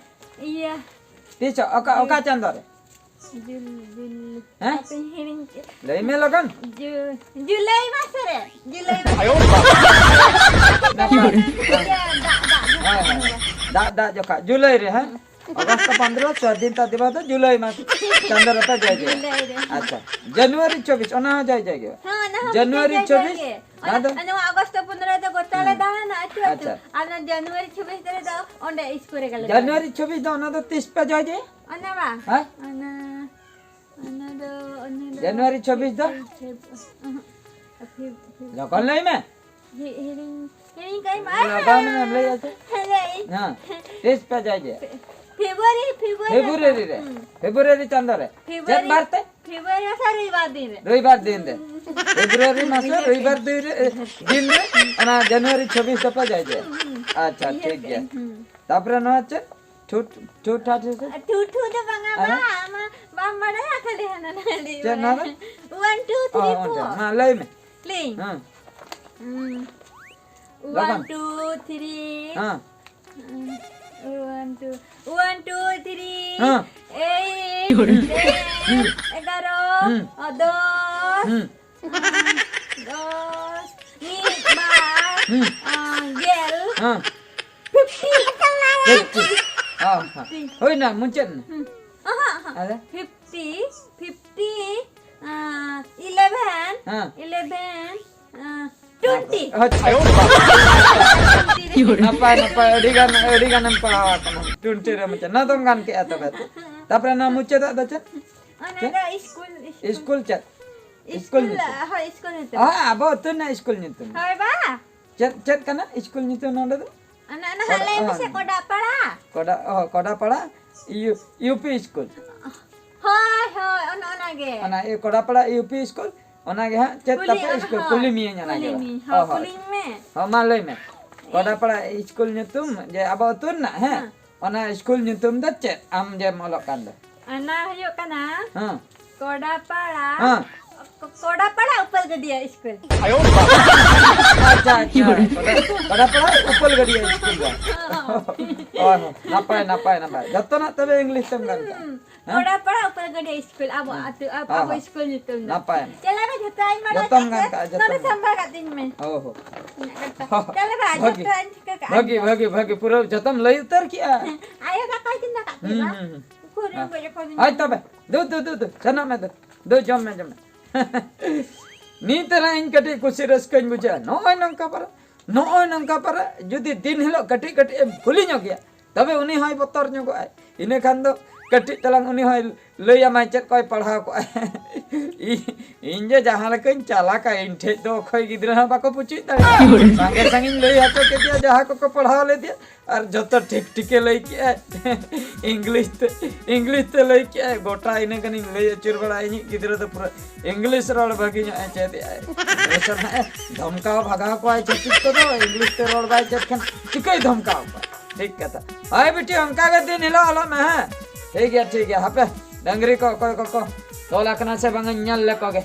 ᱤᱭᱟᱹ᱾ ᱛᱤᱥᱚᱜ? ᱚᱠᱟ, ᱚᱠᱟ ᱪᱟᱸᱫᱚ ᱨᱮ? ᱡᱩᱞ-, ᱡᱩᱞ-, ᱦᱮᱸ? ᱦᱟᱯᱮᱧ ᱦᱤᱲᱤᱧ ᱠᱮᱫ᱾ ᱞᱟᱹᱭ ᱢᱮ ᱞᱚᱜᱚᱱ᱾ ᱡᱩ-, ᱡᱩᱞᱟᱭ ᱢᱟᱥ ᱨᱮ, ᱡᱩᱞᱟᱭ ᱢᱟᱥ᱾ ᱱᱟᱯᱟᱭ᱾ ᱤᱭᱟᱹ, ᱫᱟᱜ, ᱫᱟᱜ ᱡᱚᱠᱷᱚᱱ᱾ ᱦᱳᱭ, ᱦᱳᱭ᱾ ᱫᱟᱜ, ᱫᱟᱜ ᱡᱚᱠᱷᱚᱱ, ᱡᱩᱞᱟᱭ ᱨᱮ, ᱦᱮᱸ? ᱚᱜᱚᱥᱴ ᱯᱚᱱᱫᱽᱨᱚ, ᱥᱣᱟᱫᱷᱤᱱᱛᱟ ᱫᱤᱵᱚᱥ ᱫᱚ ᱡᱩᱞᱟᱭ ᱢᱟᱥ ᱪᱟᱸᱫᱚ ᱨᱮ ᱯᱮ ᱡᱚᱭ ᱜᱮᱭᱟ᱾ ᱡᱩᱞᱟᱭ ᱨᱮ᱾ ᱟᱪᱪᱷᱟ, ᱡᱟᱱᱩᱣᱟᱨᱤ ᱪᱚᱵᱵᱤᱥ, ᱚᱱᱟ ᱦᱚᱸ ᱡᱚᱭ ᱡᱚᱭ ᱜᱮ᱾ ᱦᱮᱸ, ᱚᱱᱟ ᱦᱚᱸ ᱡᱟᱱᱩᱣᱟᱨᱤ ᱢᱤᱫᱴᱮᱡ ᱡᱚᱭ ᱪᱚᱵᱵᱤᱥ, ᱡᱚᱭ ᱜᱮ᱾ ᱚᱱᱟ ᱫᱚ ᱚᱱᱟ, ᱱᱚᱣᱟ ᱚᱜᱚᱥᱴ ᱯᱚᱱᱫᱽᱨᱚ ᱫᱚ ᱜᱚᱴᱟ ᱞᱮ ᱦᱮᱸ᱾ ᱫᱟᱬᱟᱱᱟ ᱟᱹᱛᱩ ᱟᱹᱛᱩ᱾ ᱟᱪᱪᱷᱟ᱾ ᱟᱨ ᱚᱱᱟ ᱡᱟᱱᱩᱣᱟᱨᱤ ᱪᱚᱵᱵᱤᱥ ᱨᱮᱫᱚ ᱚᱸᱰᱮ ᱤᱥᱠᱩᱞ ᱨᱮᱜᱮ ᱞᱮ ᱡᱟᱱᱩᱣᱟᱨᱤ ᱪᱚᱵᱵᱤᱥ ᱫᱚ ᱚᱱᱟ ᱫᱚ ᱛᱤᱥ ᱯᱮ ᱡᱚᱭ ᱜᱮᱭᱟ? ᱚᱱᱟ ᱵᱟ? ᱦᱮᱸ? ᱚᱱᱟ, ᱚᱱᱟ ᱫᱚ, ᱚᱱᱟ ᱫᱚ ᱡᱟᱱᱩᱣᱟᱨᱤ ᱪᱚᱵᱵᱤᱥ ᱫᱚ? ᱯᱷᱮᱵ-, ᱯᱷᱮᱵ-, ᱚᱦᱚᱸᱜ, ᱯᱷᱮᱵ-, ᱯᱷᱮᱵ-, ᱞᱚᱜᱚᱱ ᱞᱟᱹᱭ ᱢᱮ᱾ ᱦᱤ-, ᱦᱤᱲᱤᱧ, ᱦᱤᱲᱤᱧ ᱠᱟᱜ ᱟᱹᱧ ᱢᱟ᱾ ᱞᱚᱜᱚᱱ ᱮᱢ ᱞᱟᱹᱭᱟ ᱥᱮ? ᱞᱟᱹᱭ᱾ ᱦᱮᱸ, ᱛᱤᱥ ᱯᱮ ᱡᱚᱭ ᱜᱮᱭᱟ? ᱯᱷᱮ-, ᱯᱷᱮᱵᱨᱩᱣᱟᱨᱤ, ᱯᱷᱮᱵᱨᱩᱣᱟᱨᱤ ᱯᱷᱮᱵᱨᱩᱣᱟᱨᱤ ᱟᱥᱟ᱾ ᱨᱮ, ᱦᱩᱸ᱾ ᱯᱷᱮᱵᱨᱩᱣᱟᱨᱤ ᱪᱟᱸᱫᱚ ᱨᱮ᱾ ᱪᱮᱫ ᱯᱷᱮᱵᱨᱩᱣᱟᱨᱤ, ᱵᱟᱨ ᱛᱮ? ᱯᱷᱮᱵᱨᱩᱣᱟᱨᱤ ᱟᱥᱟ ᱨᱚᱵᱤᱵᱟᱨ ᱫᱤᱱ ᱨᱮ᱾ ᱨᱚᱵᱤᱵᱟᱨ ᱫᱤᱱ ᱨᱮ᱾ ᱦᱩᱸ᱾ ᱯᱷᱮᱵᱨᱩᱣᱟᱨᱤ ᱢᱟᱥ ᱨᱮ ᱨᱚᱵᱤᱵᱟᱨ ᱫᱤᱱ ᱨᱮ, ᱫᱤᱱ ᱨᱮ ᱚᱱᱟ ᱡᱟᱱᱩᱣᱟᱨᱤ ᱪᱚᱵᱵᱤᱥ ᱫᱚᱯᱮ ᱡᱚᱭ ᱜᱮᱭᱟ᱾ ᱦᱩᱸ, ᱦᱩᱸ᱾ ᱟᱪᱪᱷᱟ, ᱩᱭᱦᱟᱹᱨ ᱴᱷᱤᱠ ᱜᱮᱭᱟ᱾ ᱠᱟᱜ ᱟᱹᱧ, ᱦᱩᱸ᱾ ᱛᱟᱯᱚᱨᱮ ᱱᱚᱣᱟ ᱪᱮᱫ? ᱴᱷᱩ-, ᱴᱷᱩ-, ᱴᱷᱟ-, ᱴᱷᱤ-, ᱴᱷᱤ-, ᱴᱷᱩ-, ᱴᱷᱩ ᱫᱚ ᱵᱟᱝᱟ, ᱦᱮᱸ? ᱵᱟ, ᱟᱢ ᱵᱟᱢ ᱵᱟᱲᱟᱭᱟ, ᱠᱷᱟᱹᱞᱤ ᱦᱟᱱᱟ ᱱᱟᱣᱟ ᱞᱟᱹᱭ ᱚ, ᱵᱟᱲᱟᱭᱟ᱾ ᱚᱱᱛᱮ᱾ One, two, three, four. ᱢᱟ ᱞᱟᱹᱭ ᱢᱮ᱾ ᱞᱟᱹᱭ᱾ ᱦᱮᱸ᱾ ᱦᱩᱸ᱾ ᱞᱚᱜᱚᱱ᱾ One, two, three. ᱦᱮᱸ᱾ One, two, one, two, three, ᱦᱮᱸ᱾ Eight, ten, ᱮᱜᱟᱨᱚ, ᱦᱩᱸ᱾ ᱫᱚᱥ, ᱦᱩᱸ᱾ ᱫᱚᱥ, ᱢᱤᱫ, ᱵᱟᱨ, ᱦᱩᱸ᱾ ᱜᱮᱞ, ᱦᱮᱸ᱾ fifty. Fifty. ᱦᱮᱸ, ᱦᱮᱸ᱾ ᱦᱩᱭᱱᱟ, ᱢᱩᱪᱟᱹᱫ ᱮᱱᱟ᱾ ᱦᱩᱸ᱾ ᱟᱦᱟ, ᱟᱦᱟ᱾ ᱟᱫᱚ? Fifty, fifty, eleven, ᱦᱮᱸ᱾ Eleven, twenty. ᱟᱪᱪᱷᱟ᱾ ᱱᱟᱯᱟᱭ, ᱱᱟᱯᱟᱭ, ᱟᱹᱰᱤ ᱜᱟᱱ, ᱟᱹᱰᱤ ᱜᱟᱱᱮᱢ ᱯᱟᱲᱦᱟᱣ ᱟᱠᱟᱱᱟ᱾ Twenty ᱨᱮ ᱢᱩᱪᱟᱹᱫ᱾ ᱱᱚᱣᱟ ᱫᱚᱢ ᱜᱟᱱ ᱠᱮᱜᱼᱟ ᱛᱚᱵᱮ᱾ ᱛᱟᱯᱚᱨᱮ ᱱᱚᱣᱟ ᱢᱩᱪᱟᱹᱫᱟᱜ ᱫᱚ ᱪᱮᱫ? ᱚᱱᱟ ᱪᱮᱫ? ᱫᱚ ᱤᱥᱠᱩᱞ, ᱤᱥᱠᱩᱞ᱾ ᱤᱥᱠᱩᱞ ᱪᱮᱫ? ᱦᱳᱭ, ᱤᱥᱠᱩᱞ ᱧᱩᱛᱩᱢ᱾ ᱦᱳᱭ, ᱟᱵᱚ ᱟᱹᱛᱩ ᱨᱮᱱᱟᱜ ᱤᱥᱠᱩᱞ ᱧᱩᱛᱩᱢ᱾ ᱦᱳᱭ ᱵᱟ᱾ ᱪᱮᱫ, ᱪᱮᱫ ᱠᱟᱱᱟ ᱤᱥᱠᱩᱞ ᱧᱩᱛᱩᱢ ᱱᱚᱰᱮ ᱫᱚ? ᱚᱱᱟ, ᱚᱱᱟ ᱦᱟᱸᱜ ᱞᱟᱹᱭ ᱢᱮᱥᱮ, ᱠᱚᱰᱟ-, ᱠᱚᱰᱟᱯᱟᱲᱟ? ᱠᱚᱰᱟ-, ᱚ, ᱠᱚᱰᱟᱯᱟᱲᱟ ᱭᱩ-, ᱭᱩ ᱯᱤ ᱤᱥᱠᱩᱞ᱾ ᱦᱳᱭ, ᱦᱳᱭ, ᱚᱱᱮ ᱚᱱᱟ ᱜᱮ᱾ ᱚᱱᱟ ᱤᱭᱟᱹ ᱠᱚᱰᱟᱯᱟᱲᱟ ᱭᱩ ᱯᱤ ᱤᱥᱠᱩᱞ, ᱚᱱᱟ ᱜᱮ ᱦᱟᱸᱜ ᱪᱮᱫ ᱠᱩᱞᱤ, ᱛᱟᱯᱮ ᱤᱥᱠᱩᱞ? ᱦᱳᱭ, ᱠᱩᱞᱤ ᱢᱤᱭᱟᱹᱧ ᱚᱱᱟ ᱠᱩᱞᱤ ᱜᱮ᱾ ᱢᱤᱭᱟᱹᱧ, ᱦᱳᱭ, ᱦᱳᱭ, ᱦᱳᱭ᱾ ᱠᱩᱞᱤᱧ ᱢᱮ᱾ ᱦᱚᱸ, ᱢᱟ ᱞᱟᱹᱭ ᱢᱮ᱾ ᱠᱚᱰᱟᱯᱟᱲᱟ ᱤᱥᱠᱩᱞ ᱧᱩᱛᱩᱢ ᱡᱮ ᱟᱵᱚ ᱟᱹᱛᱩ ᱨᱮᱱᱟᱜ, ᱦᱮᱸ? ᱦᱮᱸ᱾ ᱚᱱᱟ ᱥᱠᱩᱞ ᱧᱩᱛᱩᱢ ᱫᱚ ᱪᱮᱫ, ᱟᱢ ᱡᱮᱢ ᱚᱞᱚᱜ ᱠᱟᱱ ᱫᱚ? ᱚᱱᱟ ᱦᱩᱭᱩᱜ ᱠᱟᱱᱟ ᱦᱮᱸ᱾ ᱠᱚᱰᱟᱯᱟᱲᱟ᱾ ᱦᱮᱸ᱾ ᱠᱚᱰᱟᱯᱟᱲᱟ ᱩᱯᱟᱹᱞ ᱜᱟᱹᱰᱭᱟᱹ ᱥᱠᱩᱞ᱾ ᱟᱪᱪᱷᱟ, ᱟᱪᱪᱷᱟ᱾ ᱠᱚᱰᱟ-, ᱠᱚᱰᱟᱯᱟᱲᱟ ᱩᱯᱟᱹᱞ ᱜᱟᱹᱰᱭᱟᱹ ᱥᱠᱩᱞ ᱫᱚ᱾ ᱦᱳᱭ, ᱦᱳᱭ᱾ ᱱᱟᱯᱟᱭ, ᱱᱟᱯᱟᱭ, ᱱᱟᱯᱟᱭ᱾ ᱡᱚᱛᱚᱱᱟᱜ ᱛᱚᱵᱮ ᱤᱝᱞᱤᱥ ᱛᱮᱢ ᱜᱟᱱ ᱠᱟᱜᱼᱟ᱾ ᱦᱮᱸ? ᱠᱚᱰᱟᱯᱟᱲᱟ ᱩᱯᱟᱹᱞ ᱜᱟᱹᱰᱭᱟᱹ ᱥᱠᱩᱞ, ᱟᱵᱚ ᱟᱹᱛᱩ, ᱟᱵᱚ, ᱦᱮᱸ, ᱟᱵᱚ ᱦᱮᱸ᱾ ᱥᱠᱩᱞ ᱧᱩᱛᱩᱢ ᱫᱚ᱾ ᱱᱟᱯᱟᱭ᱾ ᱪᱮᱫ ᱞᱮᱠᱟ ᱡᱷᱚᱛᱚᱧ ᱵᱟᱲᱟᱭ ᱡᱚᱛᱚᱢ ᱠᱟᱜ ᱜᱟᱱ ᱛᱮ ᱠᱟᱜᱼᱟ, ᱱᱚᱰᱮ ᱡᱚᱛᱚᱢ᱾ ᱥᱟᱢᱵᱷᱟᱣ ᱠᱟᱜ ᱛᱤᱧ ᱢᱮ᱾ ᱦᱳ, ᱦᱳ᱾ ᱪᱮᱫ ᱞᱮᱠᱟ ᱡᱷᱚᱛᱚᱧ ᱴᱷᱤᱠᱟᱹ ᱠᱟᱜᱼᱟ᱾ ᱵᱷᱟᱹᱜᱤ, ᱵᱷᱟᱹᱜᱤ, ᱵᱷᱟᱹᱜᱤ᱾ ᱯᱩᱨᱟᱹ ᱡᱚᱛᱚᱢ ᱞᱟᱹᱭ ᱩᱛᱟᱹᱨ ᱠᱮᱜᱼᱟ᱾ ᱟᱭᱳ ᱫᱟᱠᱟᱭ ᱪᱚᱸᱫᱟ ᱠᱟᱜ ᱛᱤᱧ ᱦᱩᱸ, ᱵᱟ᱾ ᱦᱩᱸ, ᱦᱩᱸ᱾ ᱩᱠᱩᱨ ᱦᱮᱸ᱾ ᱩᱱᱠᱩ ᱡᱚᱠᱷᱚᱱ ᱦᱳᱭ ᱛᱚᱵᱮ, ᱫᱩ, ᱫᱩ, ᱫᱩ, ᱫᱩ, ᱥᱮᱱᱚᱜ ᱢᱮ, ᱫᱩ᱾ ᱫᱩ, ᱡᱚᱢ ᱢᱮ, ᱡᱚᱢ ᱢᱮ᱾ ᱱᱤᱛ ᱨᱮ ᱤᱧ ᱠᱟᱹᱴᱤᱡ ᱠᱩᱥᱤ ᱨᱟᱹᱥᱠᱟᱹᱧ ᱵᱩᱡᱷᱟᱹᱣᱟ᱾ ᱱᱚᱜᱼᱚᱭ ᱱᱚᱝᱠᱟ ᱯᱟᱨᱟ, ᱱᱚᱜᱼᱚᱭ ᱱᱚᱝᱠᱟ ᱯᱟᱨᱟ, ᱡᱩᱫᱤ ᱫᱤᱱ ᱦᱤᱞᱳᱜ ᱠᱟᱹᱴᱤᱡ ᱠᱟᱹᱴᱤᱡ ᱮᱢ ᱠᱩᱞᱤ ᱧᱚᱜ ᱜᱮᱭᱟ, ᱛᱚᱵᱮ ᱩᱱᱤ ᱦᱚᱸᱭ ᱵᱚᱛᱚᱨ ᱧᱚᱜᱚᱜᱼᱟᱭ᱾ ᱤᱱᱟᱹ ᱠᱷᱟᱱ ᱫᱚ ᱠᱟᱹᱴᱤᱡ ᱛᱟᱞᱟᱝ ᱩᱱᱤ ᱦᱚᱸᱭ ᱞᱟᱹᱭ ᱟᱢᱟᱭ ᱪᱮᱫ ᱠᱚᱭ ᱯᱟᱲᱦᱟᱣ ᱠᱚᱜᱼᱟᱭ᱾ ᱤᱧ, ᱤᱧ ᱡᱮ ᱡᱟᱦᱟᱸ ᱞᱮᱠᱟᱧ ᱪᱟᱞᱟᱠᱟ, ᱤᱧ ᱴᱷᱮᱡ ᱫᱚ ᱚᱠᱚᱭ ᱜᱤᱫᱽᱨᱟᱹ ᱦᱚᱸ ᱵᱟᱠᱚ ᱯᱩᱪᱩᱡ ᱫᱟᱲᱮᱭᱟᱜᱼᱟ᱾ ᱥᱟᱸᱜᱮ ᱥᱟᱸᱜᱮᱧ ᱞᱟᱹᱭ ᱦᱚᱪᱚ ᱠᱮᱫᱮᱭᱟ ᱡᱟᱦᱟᱸ ᱠᱚᱠᱚ ᱯᱟᱲᱦᱟᱣ ᱞᱮᱫᱮᱭᱟ, ᱟᱨ ᱡᱚᱛᱚ ᱴᱷᱤᱠ ᱴᱷᱤᱠᱮ ᱞᱟᱹᱭ ᱠᱮᱜᱼᱟᱭ᱾ ᱤᱝᱞᱤᱥ ᱛᱮ, ᱤᱝᱞᱤᱥ ᱛᱮ ᱞᱟᱹᱭ ᱠᱮᱜᱼᱟᱭ᱾ ᱜᱚᱴᱟ ᱤᱱᱟᱹ ᱜᱟᱱᱤᱧ ᱞᱟᱹᱭ ᱟᱹᱪᱩᱨ ᱵᱟᱲᱟᱭᱟ᱾ ᱤᱧᱤᱡ ᱜᱤᱫᱽᱨᱟᱹ ᱫᱚ ᱯᱩᱨᱟᱹ ᱤᱝᱞᱤᱥ ᱨᱚᱲ ᱵᱷᱟᱹᱜᱤ ᱧᱚᱜ ᱮ ᱪᱮᱫ ᱮᱜᱼᱟᱭ᱾ ᱵᱮᱥ ᱱᱟᱜ ᱮ ᱫᱷᱚᱢᱠᱟᱣ ᱵᱷᱟᱜᱟᱣ ᱠᱚᱣᱟᱭ ᱪᱷᱟᱹᱛᱤᱠ ᱠᱚᱫᱚ, ᱤᱝᱞᱤᱥ ᱛᱮ ᱨᱚᱲ ᱵᱟᱭ ᱪᱮᱫ ᱠᱷᱟᱱ ᱪᱤᱠᱟᱹᱭ ᱫᱷᱚᱢᱠᱟᱣ ᱠᱚᱣᱟ? ᱴᱷᱤᱠ ᱠᱟᱛᱷᱟ᱾ ᱦᱳᱭ ᱵᱤᱴᱤ, ᱚᱱᱠᱟ ᱜᱮ ᱫᱤᱱ ᱦᱤᱞᱳᱜ ᱚᱞᱚᱜ ᱢᱮ, ᱦᱮᱸ? ᱴᱷᱤᱠ ᱜᱮᱭᱟ, ᱴᱷᱤᱠ ᱜᱮᱭᱟ᱾ ᱦᱟᱯᱮ, ᱰᱟᱹᱝᱨᱤ ᱠᱚ ᱚᱠᱚᱭ ᱠᱚᱠᱚ ᱛᱚᱞ ᱟᱠᱟᱱᱟ ᱥᱮ ᱵᱟᱝ, ᱤᱧ ᱧᱮᱞ ᱞᱮᱠᱚ ᱜᱮ᱾